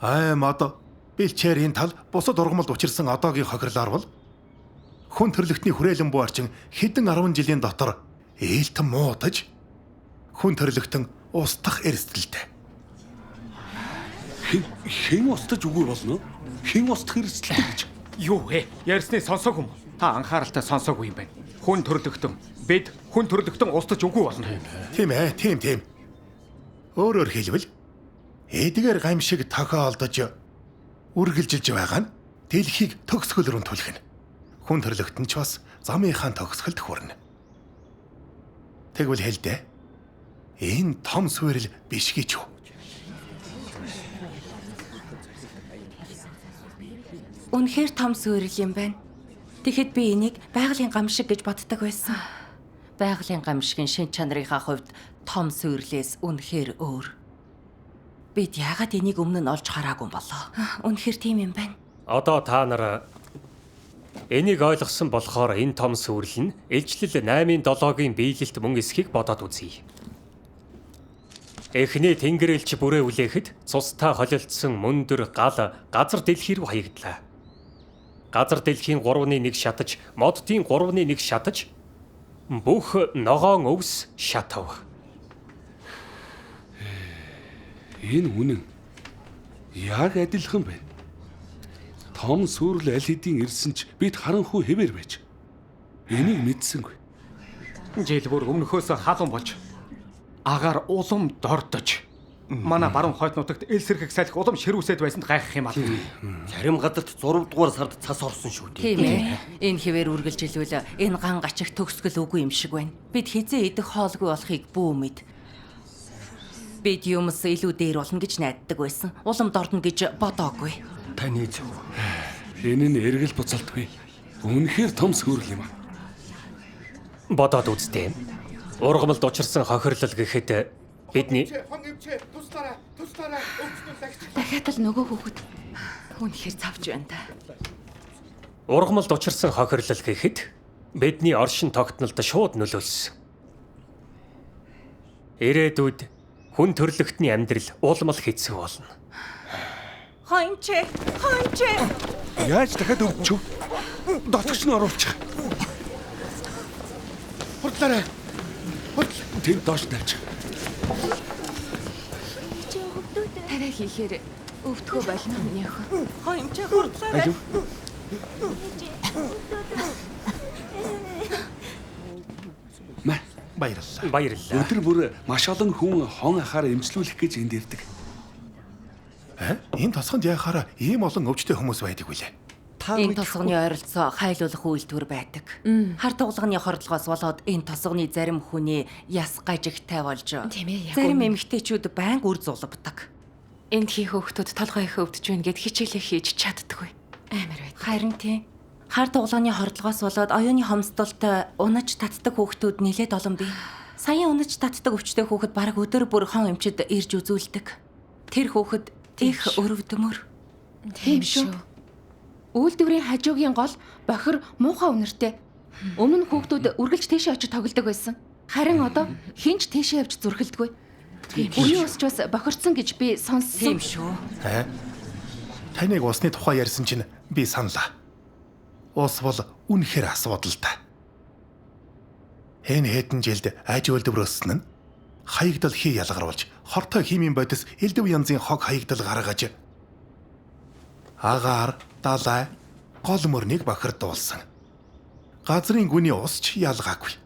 ай мод бэлчээрийн тал бусад ургамалд учирсан одоогийн хохирлоор бол хүн төрлөختний хүрээлэн буй орчин хэдэн 10 жилийн дотор ээлтэн муудаж хүн төрлөختөн устдах эрсдэлтэй. Хэн устдаж үгүй болно? Хэн устдах эрсдэлтэй гэж? Юу вэ? Ярьсныг сонсоогүй юм уу? Та анхааралтай сонсоогүй юм байна. Хүн төрлөختөн бид хүн төрлөختөн устдаж үгүй болно. Тийм ээ, тийм тийм. Өөрөөр хэлбэл эдгээр гамшиг тохиолдож үргэлжилж байгаа нь дэлхийг төгсгөл рүү түлхэнэ. Хүн төрлөختөн ч бас замынхаа төгсгөлд хүрнэ. Тэгвэл хэлдэ. Энэ том суурил биш гэж үү? Үнэхээр том сүрэл юм байна. Тэгэхэд би энийг байгалийн гамшиг гэж боддог байсан. Байгалийн гамшигын шин чанарынхаа хувьд том сүрлээс үнэхээр өөр. Бид яагаад энийг өмнө нь олж хараагүй болоо? Үнэхээр тийм юм байна. Одоо та нар энийг ойлгосон болохоор энэ том сүрэл нь Илчлэл 8:7-гийн биелэлт мөн эсхийг бодоод үзье. Эхний тэнгэрэлч бүрээ үлээхэд цустай холилдсон мөндөр гал газар дэлхий рүү хаягдлаа. Газар дэлхийн 3-ны 1 шатаж, моддын 3-ны 1 шатаж, Бүх ногоон өвс шатав. Энэ үнэн. Яг адилхан байна. Том сүрэл аль хэдийн ирсэн ч бид харанхуй хэвээр байж. Энийг мэдсэнгүй. Жил бүр өмнөхөөс халуун болж агаар улам дордож манай баруун хойд нутагт элсэрхэг салхи улам ширүүсэд байсанд гайхах юм алга. Зарим газарт 6 дугаар сард цас орсон шүү дээ. Тийм ээ. Энэ хэвээр үргэлжилвэл энэ ган гачиг төгсгөл үгүй юм шиг байна. Бид хизээ идэх хоолгүй болохыг бүү мэд. Бид юмс илүү дээр болно гэж найддаг байсан. Улам дордно гэж бодоогүй. Таны зөв. Энэ нь эргэл буцалтгүй. Үнэхээр том сүрэл юм аа. Бодоод үзтээ. Ургамалд учирсан хохирлол гэхэд бидний Дахиад л нөгөө хүүхэд үнэхээр цавж байна та. Ургамалд учирсан хохирлол гэхэд бидний оршин тогтнолд шууд нөлөөлсөн. Ирээдүйд хүн төрлөختний амьдрал улмал хэцүү болно. Хончээ, хончээ. Яаж дахиад өвдчих? Дотгоч нь оруулчих. Хурдлаарай. Тэр доош тавьчих. Тариа хийхээр өвдгөө болно миний охин. Хончээ хурдлаарай. Мэ баярлалаа. Баярлалаа. Өдөр бүр маш олон хүн хон ахаар эмчлүүлэх гэж энд ирдэг. Энэ тосгонд яхаараа ийм олон өвчтэй хүмүүс байдаг билээ. Энэ тосгоны ойролцоо хайлуулах үйлдвэр байдаг. Хар туглганы хордлогоос болоод энэ тосгоны зарим хүний яс гажигтай болж Тийм ээ, яг зарим үнэн. эмэгтэйчүүд байнга үр зулбдаг. Энд хийх хүүхдүүд толгой их өвдөж байна гэд хичээлээ хийж чаддаггүй. Амар байд. Харин тийм. Хар туглааны хордлогоос болоод оюуны хомсдолтой унаж татдаг хүүхдүүд нэлээд олон бий. Саяын унаж татдаг өвчтэй хүүхэд бараг өдөр бүр хон эмчид ирж үзүүлдэг. Тэр хүүхэд их өрөвдмөр. Тийм шүү. Үйлдвэрийн хажуугийн гол бохир муухай үнэртэй. Өмнө нь хүүхдүүд үргэлж тийшээ очиж тоглодог байсан. Харин одоо хэн ч тийшээ явж зүрхэлдэггүй. Үний ус ч бас бохирдсон гэж би сонссон. Тийм шүү. Аа? Таныг усны тухай ярьсан чинь би саналаа. Ус бол үнэхээр асуудалтай. Энэ хэдэн жилд аж үйлдвэр өссөн нь хаягдал хий ялгаруулж, хортой химийн бодис элдв янзын хог хаягдал гаргаж агаар, далай, гол мөрнийг бохирдуулсан. Газрын гүний ус ч ялгаагүй.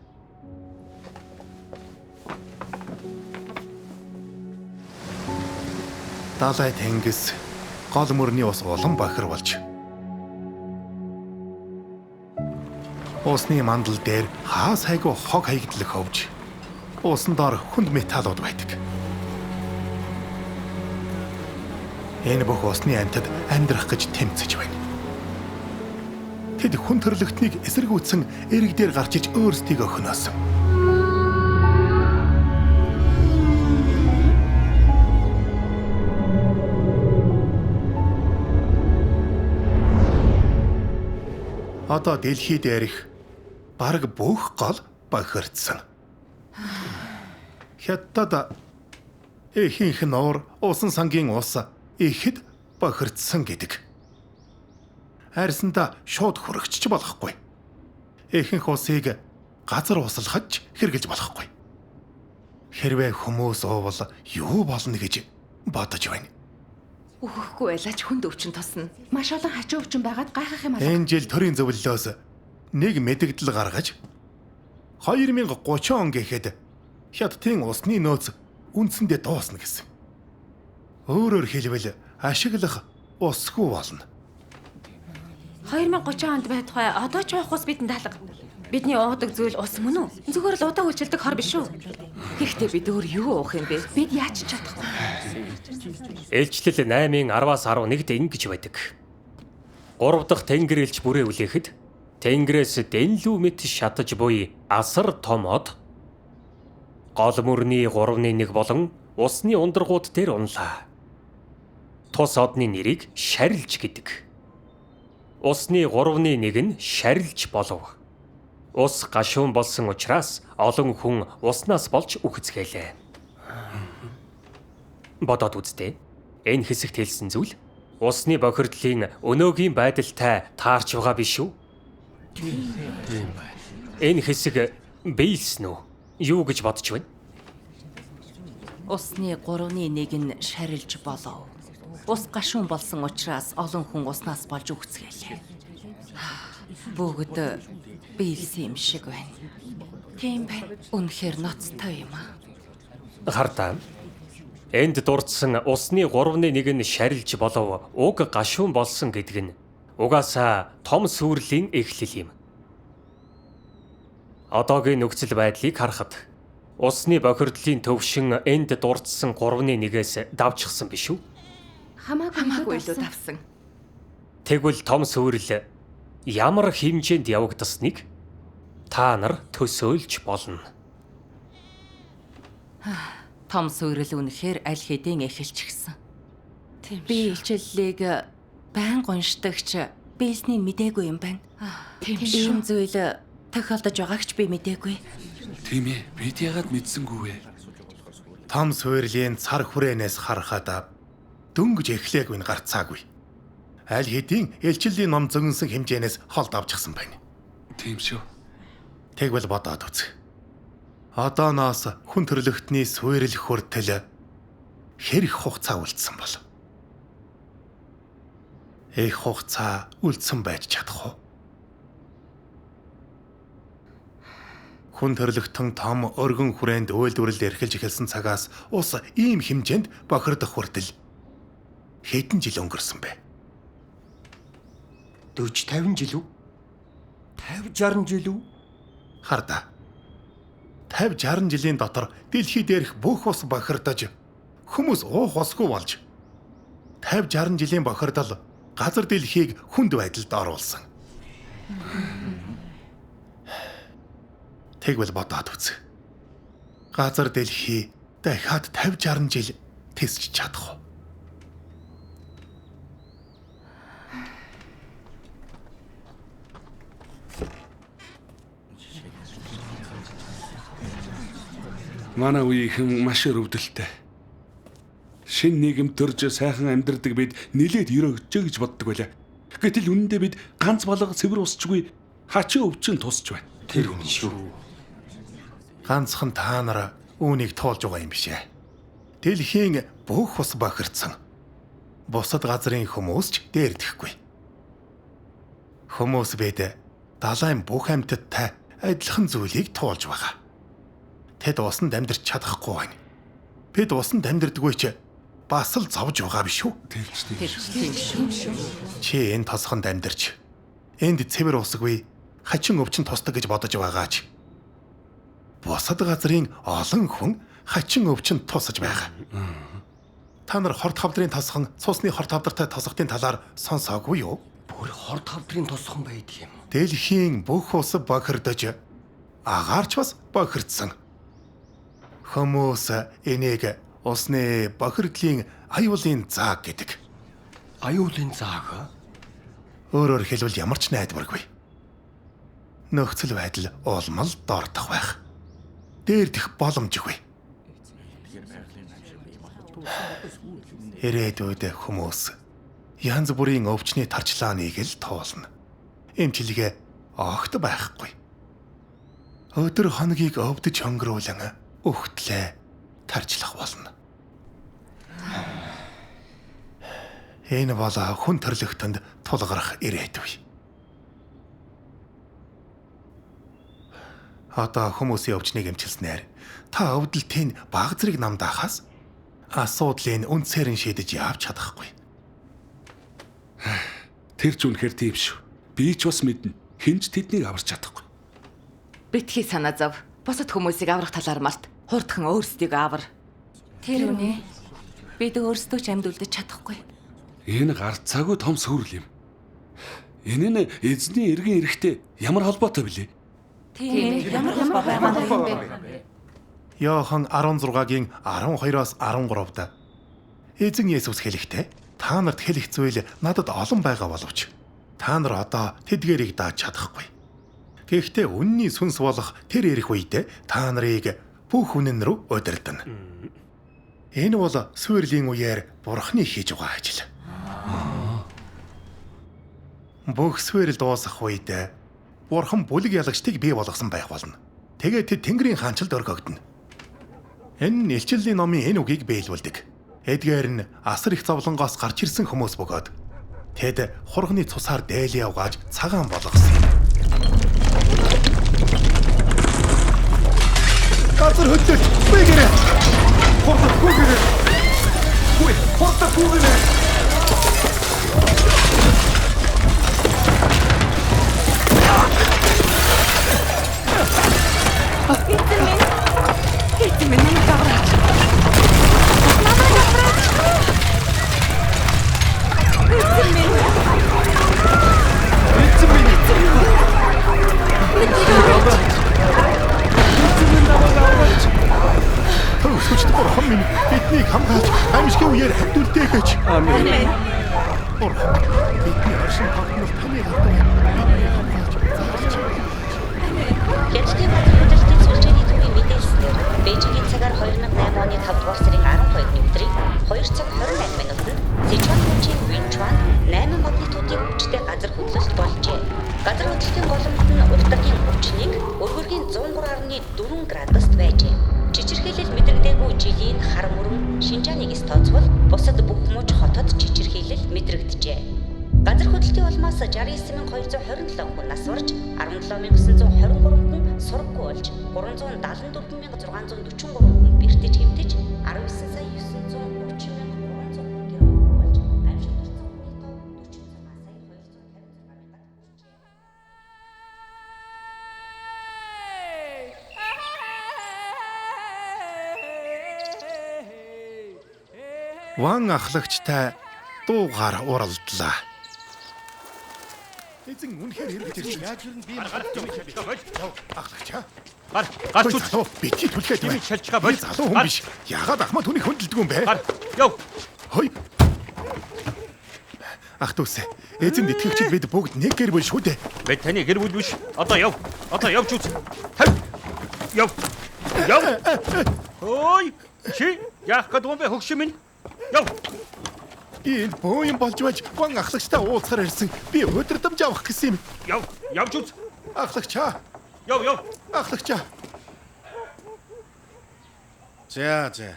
Далай тэнгис гол мөрний ус улам бохир болж усны мандал дээр хаа сайгүй хог хаягдал ховж усан доор хүнд металлууд байдаг. Энэ бүх усны амьтад амьдрах гэж тэмцэж байна. Тэд хүн төрлөختнийг эсэргүүцсэн эрэг дээр гарч иж өөрсдийгөө хөнөөсөн. Одоо дэлхий дээрх бараг бүх гол бохирдсон. Хятад ихэнх нуур, усан сангийн ус ихэд бохирдсон гэдэг. Арьсандаа шууд хөрөгч ч болохгүй. Ихэнх усыг газар услахад ч хэрглэж болохгүй. Хэрвээ хүмүүс уувал юу болно гэж бодож байна. Үхэхгүй байлаач хүнд өвчин тосно. Маш олон хачин өвчин байгаад гайхах юм алга. Энэ жил төрийн зөвлөлөөс нэг мэдэгдэл гаргаж 2030 он гэхэд Хятадын усны нөөц үндсэндээ дуусна гэсэн. Өөрөөр хэлбэл ашиглах усгүй болно. 2030 онд байтугай одоо ч уух ус бидэнд алга. Бидний уудаг зүйл ус мөн үү? Зүгээр л удаа үйлчилдэг хор биш үү? Гэхдээ бид өөр юу уух юм бэ? Бид яаж ч чадахгүй. Илчлэл 8-ын 10-аас 11-д ингэж байдаг. 3 дахь тэнгэр элч бүрээ үлээхэд тэнгэрээс дэнлүү мэт шатаж буй асар том од гол мөрний 3-ны 1 болон усны ундрагууд дээр унлаа. Тус одны нэрийг шарилж гэдэг. Усны 3-ны 1 нь шарилж болов. Ус гашуун болсон учраас олон хүн уснаас болж үхэцгээлээ. Бодоод үзтээ. Энэ хэсэгт хэлсэн зүйл усны бохирдлын өнөөгийн байдалтай таарч байгаа биш үү? Тийм байна. Энэ хэсэг Биелсэн үү? Юу гэж бодож байна? Усны 3-ны 1 нь шарилж болов. Ус гашуун болсон учраас олон хүн уснаас болж үгцгээлээ. Бүгд биелсэн юм шиг байна. Тийм байна. Үнэхээр ноцтой юм аа. Хардаа. Энд дурдсан усны 3-ны 1 нь шарилж болов, уг гашуун болсон гэдэг нь угаасаа том сүрлийн эхлэл юм. Одоогийн нөхцөл байдлыг харахад усны бохирдлын төвшин энд дурдсан 3-ны 1-ээс давчихсан биш үү? Хамаагүй илүү давсан. Тэгвэл том сүрэл ямар хэмжээнд явагдсаныг та нар төсөөлж болно. Том сүрэл үнэхээр аль хэдийн эхэлчихсэн. Би илчиллийг байнга уншдагч биелснийг мдээгүй юм байна. Тийм шүү. Ийм зүйл тохиолдож байгааг ч би мдээгүй. Тийм ээ, бид яагаад мэдсэнгүй вэ? Том суурлийн цар хүрээнээс харахад дөнгөж эхлэегүй нь гарцаагүй. Аль хэдийн илчиллийн ном зөнгөнсөн хэмжээнээс хол давчихсан байна. Тийм шүү. Тэгвэл бодоод үз. Одооноос хүн төрлөختний суурил хүртэл хэр их хугацаа үлдсэн бол? Их хугацаа үлдсэн байж чадах уу? Хүн төрлөختөн том өргөн хүрээнд үйлдвэрлэл эрхэлж эхэлсэн цагаас ус ийм хэмжээнд бохирдох хүртэл хэдэн жил өнгөрсөн бэ? 40 50 жил үү? 50 60 жил үү? Хардаа. 50 60 жилийн дотор дэлхий дээрх бүх ус бохирдож хүмүүс уух усгүй болж 50 60 жилийн бохирдол газар дэлхийг хүнд байдалд оруулсан. Тэгвэл бодоод үз. Газар дэлхий дахиад 50 60 жил тэсч чадах уу? Манай үеийнхэн маш өрөвдөлтэй. Шинэ нийгэм төрж сайхан амьдардаг бид нилээд өрөөгдөж гэж боддог байлаа. Гэтэл үнэндээ бид ганц балга цэвэр усчгүй хачин өвчин тусч байна. Тэр үнэн шүү. Ганцхан та нар үүнийг туулж байгаа юм биш ээ. Дэлхийн бүх ус бохирдсон. Бусад газрын хүмүүс ч дээрдэхгүй. Хүмүүс бид далайн бүх амьтадтай адилхан зүйлийг туулж байгаа. Тэд усанд амьдарч чадахгүй байна. Бид усанд амьдардаггүй ч бас л зовж байгаа биш үү? Тийм шүү. Чи энэ тосгонд амьдарч энд цэвэр усгүй хачин өвчин тусдаг гэж бодож байгаач. Бусад газрын олон хүн хачин өвчин тусаж байгаа. Та нар хорт хавдрын тосгон, цусны хорт хавдартай тосготын талаар сонсоогүй юу? Бүр хорт хавдрын тосгон байдаг юм. Дэлхийн бүх ус бохирдож, агаарч бас бохирдсон. Хүмүүс энийг усны бохирдлын аюулын зааг гэдэг. Аюулын зааг? Өөрөөр хэлбэл ямар ч найдваргүй. Нөхцөл байдал улмал дордох байх. Дээрдэх боломжгүй. Ирээдүйд хүмүүс янз бүрийн өвчний тарчлааныг л туулна. Эмчилгээ огт байхгүй. Өдөр хоногийг өвдөж хөнгөрүүлэн өгтлээ тарчлах болно. Энэ бол хүн төрлөختөнд тулгарх ирээдүй. Одоо хүмүүсийн өвчнийг эмчилснээр та өвдөлтийн баг зэрэг намдаахаас асуудлыг үндсээр нь шийдэж явж чадахгүй. Тэр ч үнэхээр тийм шүү. Би ч бас мэднэ. Хэн ч тэднийг аварч чадахгүй. Битгий санаа зов. Бусад хүмүүсийг аврах талаар малт. Хурдхан өөрсдийгөө авар. Тэр үнэ. Бид өөрсдөө ч амьд үлдэж чадахгүй. Энэ гарцаагүй том сүрэл юм. Энэ нь эзний эргэн ирэхтэй ямар холбоотой билээ? Тийм ээ, ямар холбоо байгаа вэ? Иохан 16-гийн 12-оос 13-д Эзэн Есүс хэлэхдээ та нарт хэлэх зүйл надад олон байгаа боловч та нар одоо тэдгэрийг дааж чадахгүй. Гэхдээ үнний сүнс болох тэр ирэх үед та нарыг бүх үнэн рүү удирдана. Энэ бол суурлийн үеэр Бурхны хийж байгаа ажил. Бүх суурил дуусах үед Бурхан бүлэг ялагчдыг бий болгосон байх болно. Тэгээд тэд Тэнгэрийн хаанчлалд өргөгдөнө. Энэ нь Илчлэлийн номын энэ үгийг биелүүлдэг. Эдгээр нь асар их зовлонгоос гарч ирсэн хүмүүс бөгөөд тэд хурганы цусаар дээлээ угааж цагаан болгосон юм. Газар хөдлөлт гүгэрэ. Хурдан гүгэрэ. Хүй, хурдан гүгэрэ. Эзэн минь. Эзэн минь намайг авраач. Намайг авраач. Эзэн минь. Эзэн минь. Эзэн минь намайг авраач. Төгсгөчд бурхан минь биднийг хамгаалж амьшгийн үеэр хамт үлдээгэж. Амен. Бурхан бидний оршин тогтмол таны гарт байна. Биднийг хамгаалж заалж. Хятадын газар хөдлөлтийн сүлжээний төвийн мэдээлснээр Бээжингийн цагаар 2008 оны 5 дугаар сарын 12-ны өдрийн 2 цаг 28 минутанд Сичуан мужийн Винчуан 8 магнитудын хүчтэй газар хөдлөлт болжээ. Газар хөдлөлтийн голомт нь уртагийн 31, өргөргийн 103.4 градуст байжээ. Чичирхийлэл мэдрэгдээгүй жилийн хар мөрөн Шинжааныг эс тооцвол бусад бүх муж хотод чичирхийлэл мэдрэгджээ. Газар хөдлөлтийн улмаас 69227 хүн нас барж, 17923 хүн сураггүй болж, 374643 хүн бэртэж хэмтэж, 19 сая 930 300 хүн гэр ороогүй болж, гамшигт орсон хүний тоо 46 сая 256 мянгад хүрчээ. Ван ахлагчтай дуугаар уралдлаа. Эзэн үнэхээр эргэж ирсэн. Яаж юу би Ахлагчаа. Гар, гарч үз. Бити түлхээд Чимийг шалжгаа боль. Залуу хүн биш. Яагаад ахмад хүнийг хөндлөдөг юм бэ? Гар, яв. Хой. Ах дүүсээ, эзэнд итгэгчид бид бүгд нэг гэр бүл шүү дээ. Бид таны гэр бүл биш. Одоо яв. Одоо явж үз. Тавь. Яв. Яв. Ой, чи яах гээд юм бэ хөгшин минь? Яв. Би энд бөө юм болж байж ван ахлагчтай уулзахаар ирсэн. Би удирдамж авах гэсэн юм. Яв, явж үз. Ахлагчаа. Яв, яв. Ахлагчаа. За за.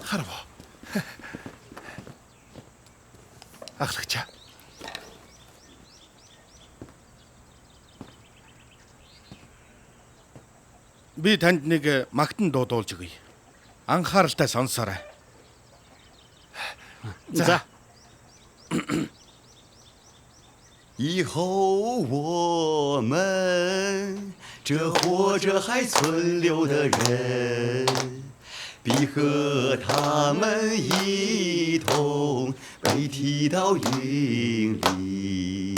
Харав. Ахлагчаа. Би танд нэг магтан дуудуулж өгье. Анхааралтай сонсоорой. За. 以后我们这活着还存留的人，必和他们一同被提到云里，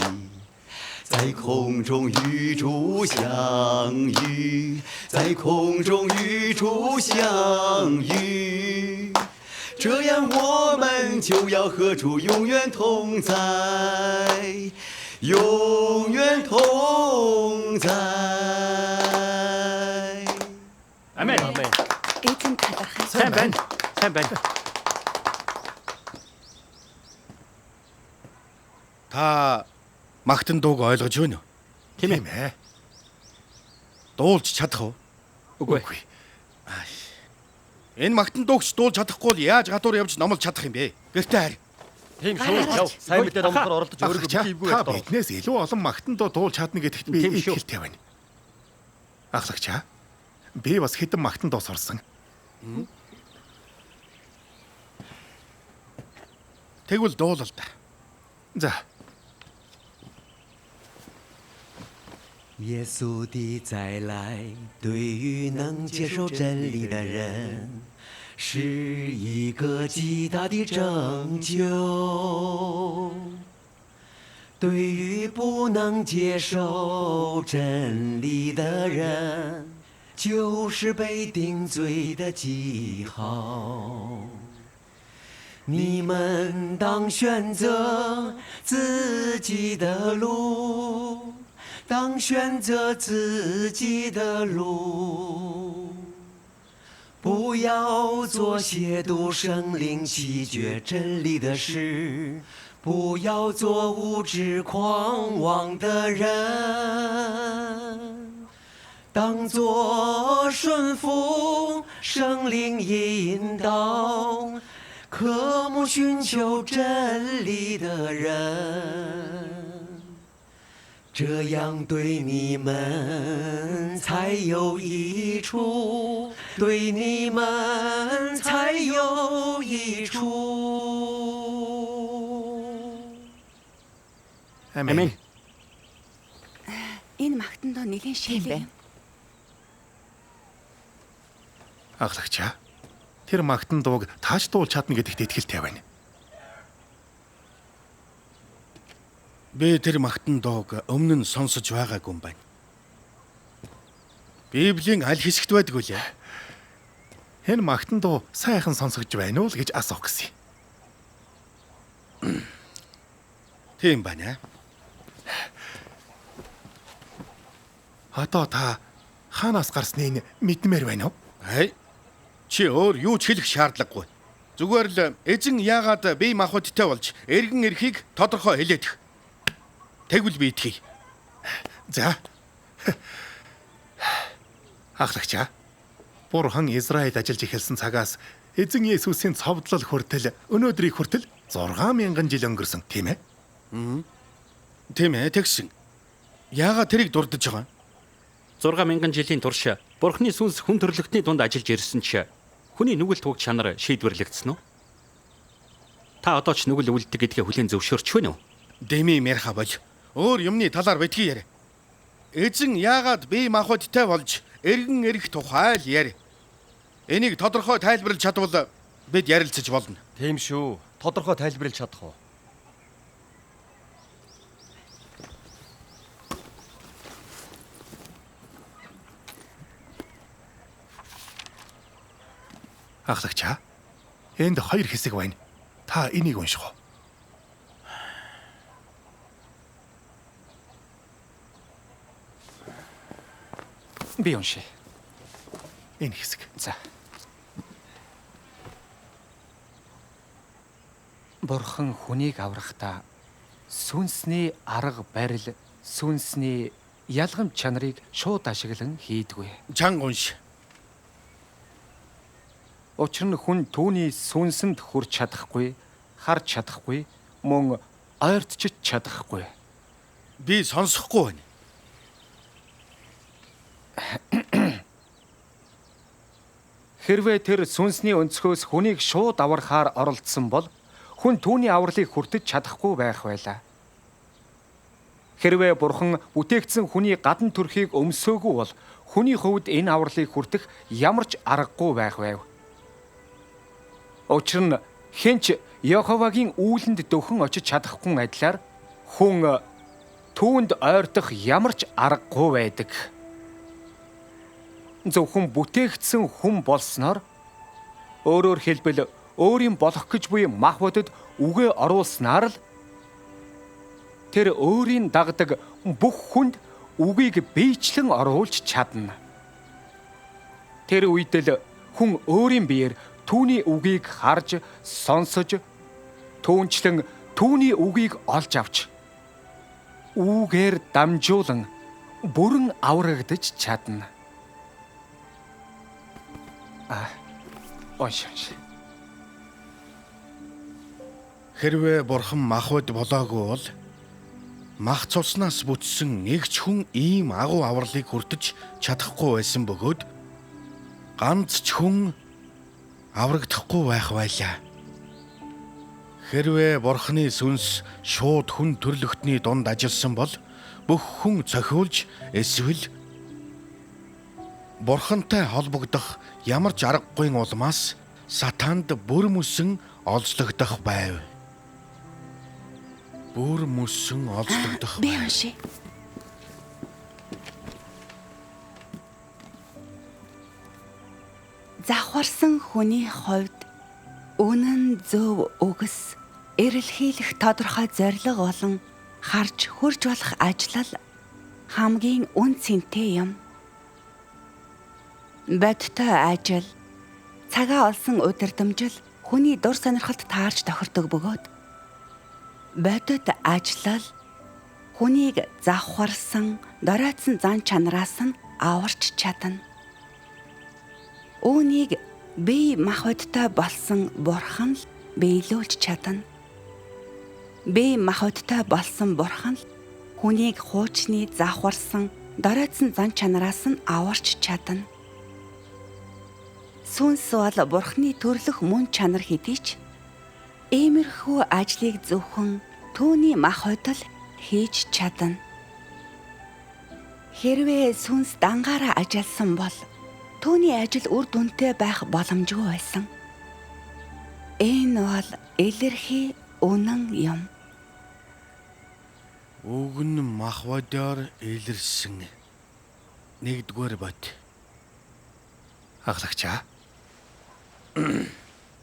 在空中与主相遇，在空中与主相遇。这样我们就要和主永远同在，永远同在。 Амен. Эзэн талархай. Сайн байна. Сайн байна. Та магтан дууг ойлгож байна уу? Тийм ээ. Дуулж чадах уу? Үгүй. Энэ магтан дуугч дуулж чадахгүй бол яаж гадуур явж номлож чадах юм бэ? Гэртээ харь. Тийм шүү. Яв. Сайн мэдээ номлохоор оролдож өөрийгөө битгий эвгүй Та байх доо. биднээс илүү олон магтан дуу дуулж чадна гэдэгт би итгэлтэй байна. Ахлагчаа. Би бас хэдэн магтан дуу сурсан. Тэгвэл дуулал та. За. 耶稣的再来，对于能接受真理的人，是一个极大的拯救。对于不能接受真理的人，就是被定罪的记号。你们当选择自己的路，当选择自己的路，不要做亵渎圣灵、弃绝真理的事，不要做无知狂妄的人。当作顺服圣灵引导，渴慕寻求真理的人，这样对你们才有益处，对你们才有益处。 Амен. Энэ магтан доо нэлээд шилээ. Ахлагчаа, тэр магтан дууг тааш дуулж чадна гэдэгт итгэлтэй байна. Би тэр магтан дууг өмнө нь сонсож байгаагүй юм байна. Библийн аль хэсэгт байдаг вүлээ? Энэ магтан дуу сайхан сонсогдож байна уу л гэж асуух гэсэн. Тийм байна. Одоо та хаанаас гарсныг мэдмээр байна уу? Ай. Чи өөр юу ч хэлэх шаардлагагүй. Зүгээр л эзэн яагаад бие махбодтой болж эргэн эрхийг тодорхой хэлээдэх. Тэгвэл би итгэе. За. Ахлагчаа. Бурхан Израильд ажиллаж эхэлсэн цагаас эзэн Есүсийн цовдлол хүртэл өнөөдрийг хүртэл 6000 жил өнгөрсөн, тийм ээ? Тийм ээ, тэгсэн. Яагаад тэрийг дурдж байгаа юм? 6000 жилийн турш Бурхны сүнс хүн төрлөختний дунд ажиллаж ирсэн ч хүний нүгэл туг чанар шийдвэрлэгдсэн үү? Та одоо ч нүгэл үлддэг гэдгээ хүлээн зөвшөөрч байна уу? Дэми мэрха болж өөр юмны талаар битгий яриа. Эзэн яагаад бие махбодтой болж эргэн эрх тухай л яри. Энийг тодорхой тайлбарлаж чадвал бид ярилцаж болно. Тийм шүү. Тодорхой тайлбарлаж чадах уу? Ахлагчаа, энд хоёр хэсэг байна. Та энийг унших уу? Би уншия. Энэ хэсэг. За. Бурхан хүнийг аврахдаа сүнсний арга барил, сүнсний ялгам чанарыг шууд ашиглан хийдгүй. Чанга унш. Учир нь хүн түүний сүнсэнд хүрч чадахгүй, харж чадахгүй, мөн ойртож чадахгүй. Би сонсохгүй байна. Хэрвээ тэр сүнсний өнцгөөс хүнийг шууд аврахаар оролдсон бол хүн түүний авралыг хүртэж чадахгүй байх байлаа. Хэрвээ Бурхан бүтээгдсэн хүний гадна төрхийг өмсөөгүй бол хүний хувьд энэ авралыг хүртэх ямар ч аргагүй байх байв. Учир нь хэн ч Йоховагийн үүлэнд дөхөн очиж чадахгүй адилаар хүн түүнд ойртох ямар ч аргагүй байдаг. Зөвхөн бүтээгдсэн хүн болсноор өөрөөр хэлбэл өөрийн болох гэж буй мах бодод үгээ оруулснаар л тэр өөрийн дагдаг бүх хүнд үгийг биечлэн оруулж чадна. Тэр үед л хүн өөрийн биеэр түүний үгийг харж, сонсож, түүнчлэн түүний үгийг олж авч үүгээр дамжуулан бүрэн аврагдаж чадна. Унш. Хэрвээ Бурхан махбод болоогүй бол мах цуснаас бүтсэн нэг ч хүн ийм агуу авралыг хүртэж чадахгүй байсан бөгөөд ганц ч хүн аврагдахгүй байх байлаа. Хэрвээ Бурханы сүнс шууд хүн төрлөختний дунд ажилласан бол бүх хүн цохиулж эсвэл Бурхантай холбогдох ямар ч аргагүй улмаас сатанд бүр мөсөн олзлогдох байв. Бүр мөсөн олзлогдох. Би уншия. Завхарсан хүний хувьд үнэн зөв үгс, эрэлхийлэх тодорхой зорилго болон харж хөрж болох ажлал хамгийн үн цэнтэй юм. Бодтой ажил, цагаа олсон удирдамжил хүний дур сонирхолд таарч тохирдог бөгөөд бодит ажлал хүнийг завхарсан, доройтсон зан чанараас нь аварч чадна. Үүнийг бие махбодтой болсон Бурхан л биелүүлж чадна. Бие махбодтой болсон Бурхан л хүнийг хуучны завхарсан доройтсон зан чанараас нь аварч чадна. Сүнс бол Бурханы төрлөх мөн чанар хэдий ч иймэрхүү ажлыг зөвхөн түүний махбод л хийж чадна. Хэрвээ сүнс дангаараа ажилласан бол түүний ажил үр дүнтэй байх боломжгүй байсан. Энэ бол илэрхий үнэн юм. Үг нь махбодоор илэрсэн. 1-р бод. Ахлагчаа.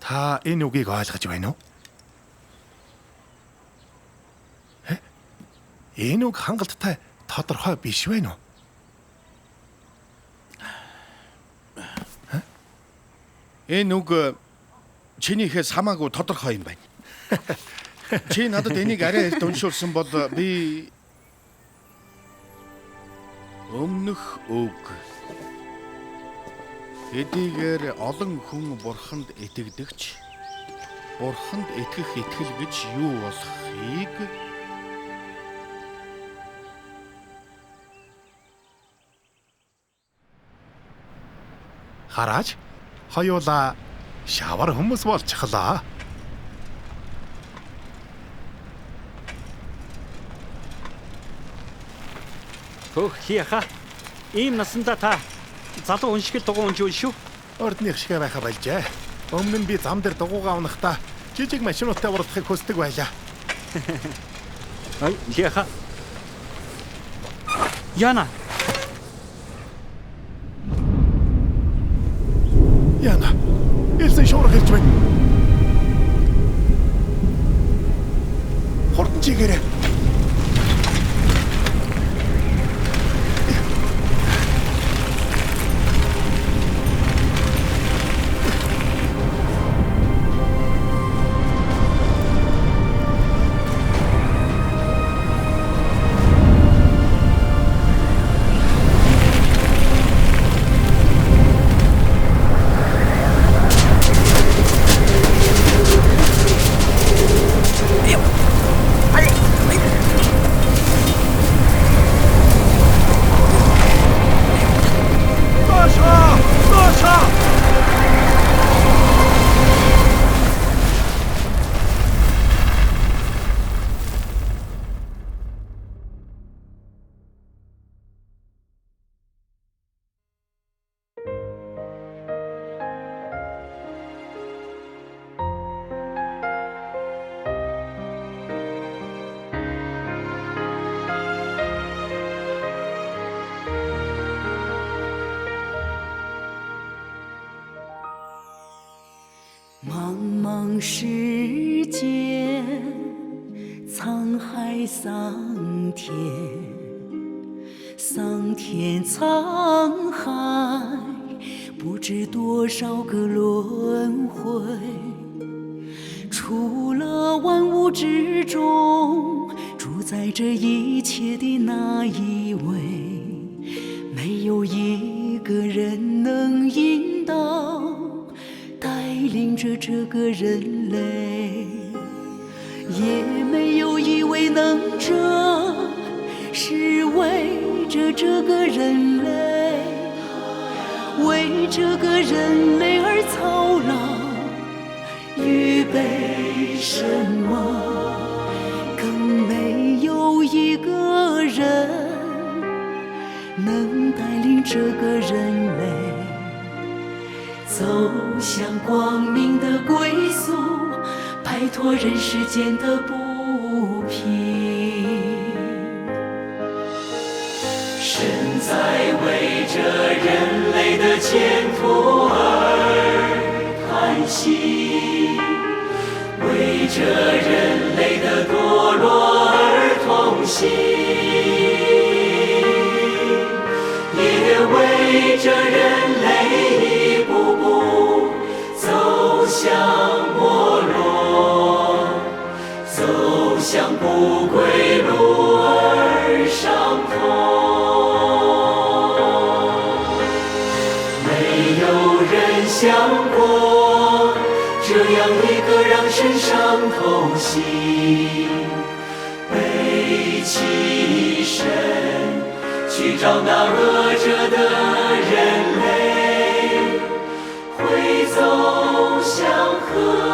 Та энэ үгийг ойлгож байна уу? Энэ үг хангалттай тодорхой биш байна уу? Энэ үг чинийхээс хамаагүй тодорхой юм байна. Чи надад энийг арай эрт уншуулсан бол би өмнөх үг. Хэдийгээр олон хүн бурханд итгэдэгч, бурханд итгэх итгэл гэж юу болохыг хараач хоёулаа шавар хүмүүс болчихлоо. Хөөх хияха. Ийм насандаа та залуу хүн шиг л дугуй унж шүү. Ордных шиг байха болжээ. Өмнө нь би зам дээр дугуйгаа унахдаа жижиг машинуудтай уралдахыг хүсдэг байлаа. Ай, хияха. Яна. Яна. Элсэн шуурга ирж байна. Хурдан чигээрэй. 茫茫世间，沧海桑田，桑田沧海，不知多少个轮回。除了万物之中，主宰这一切的那一位，没有一个人能引导。带领着这个人类，也没有一位能者是为着这个人类，为这个人类而操劳，预备什么？更没有一个人能带领这个人类。走向光明的归宿，摆脱人世间的不平。神在为着人类的前途而叹息，为着人类的堕落而痛惜，也为着人类一步步走向没落，走向不归路而伤痛。想过这样一个让神伤痛心，背起身去找那饿着的人类，挥走祥和。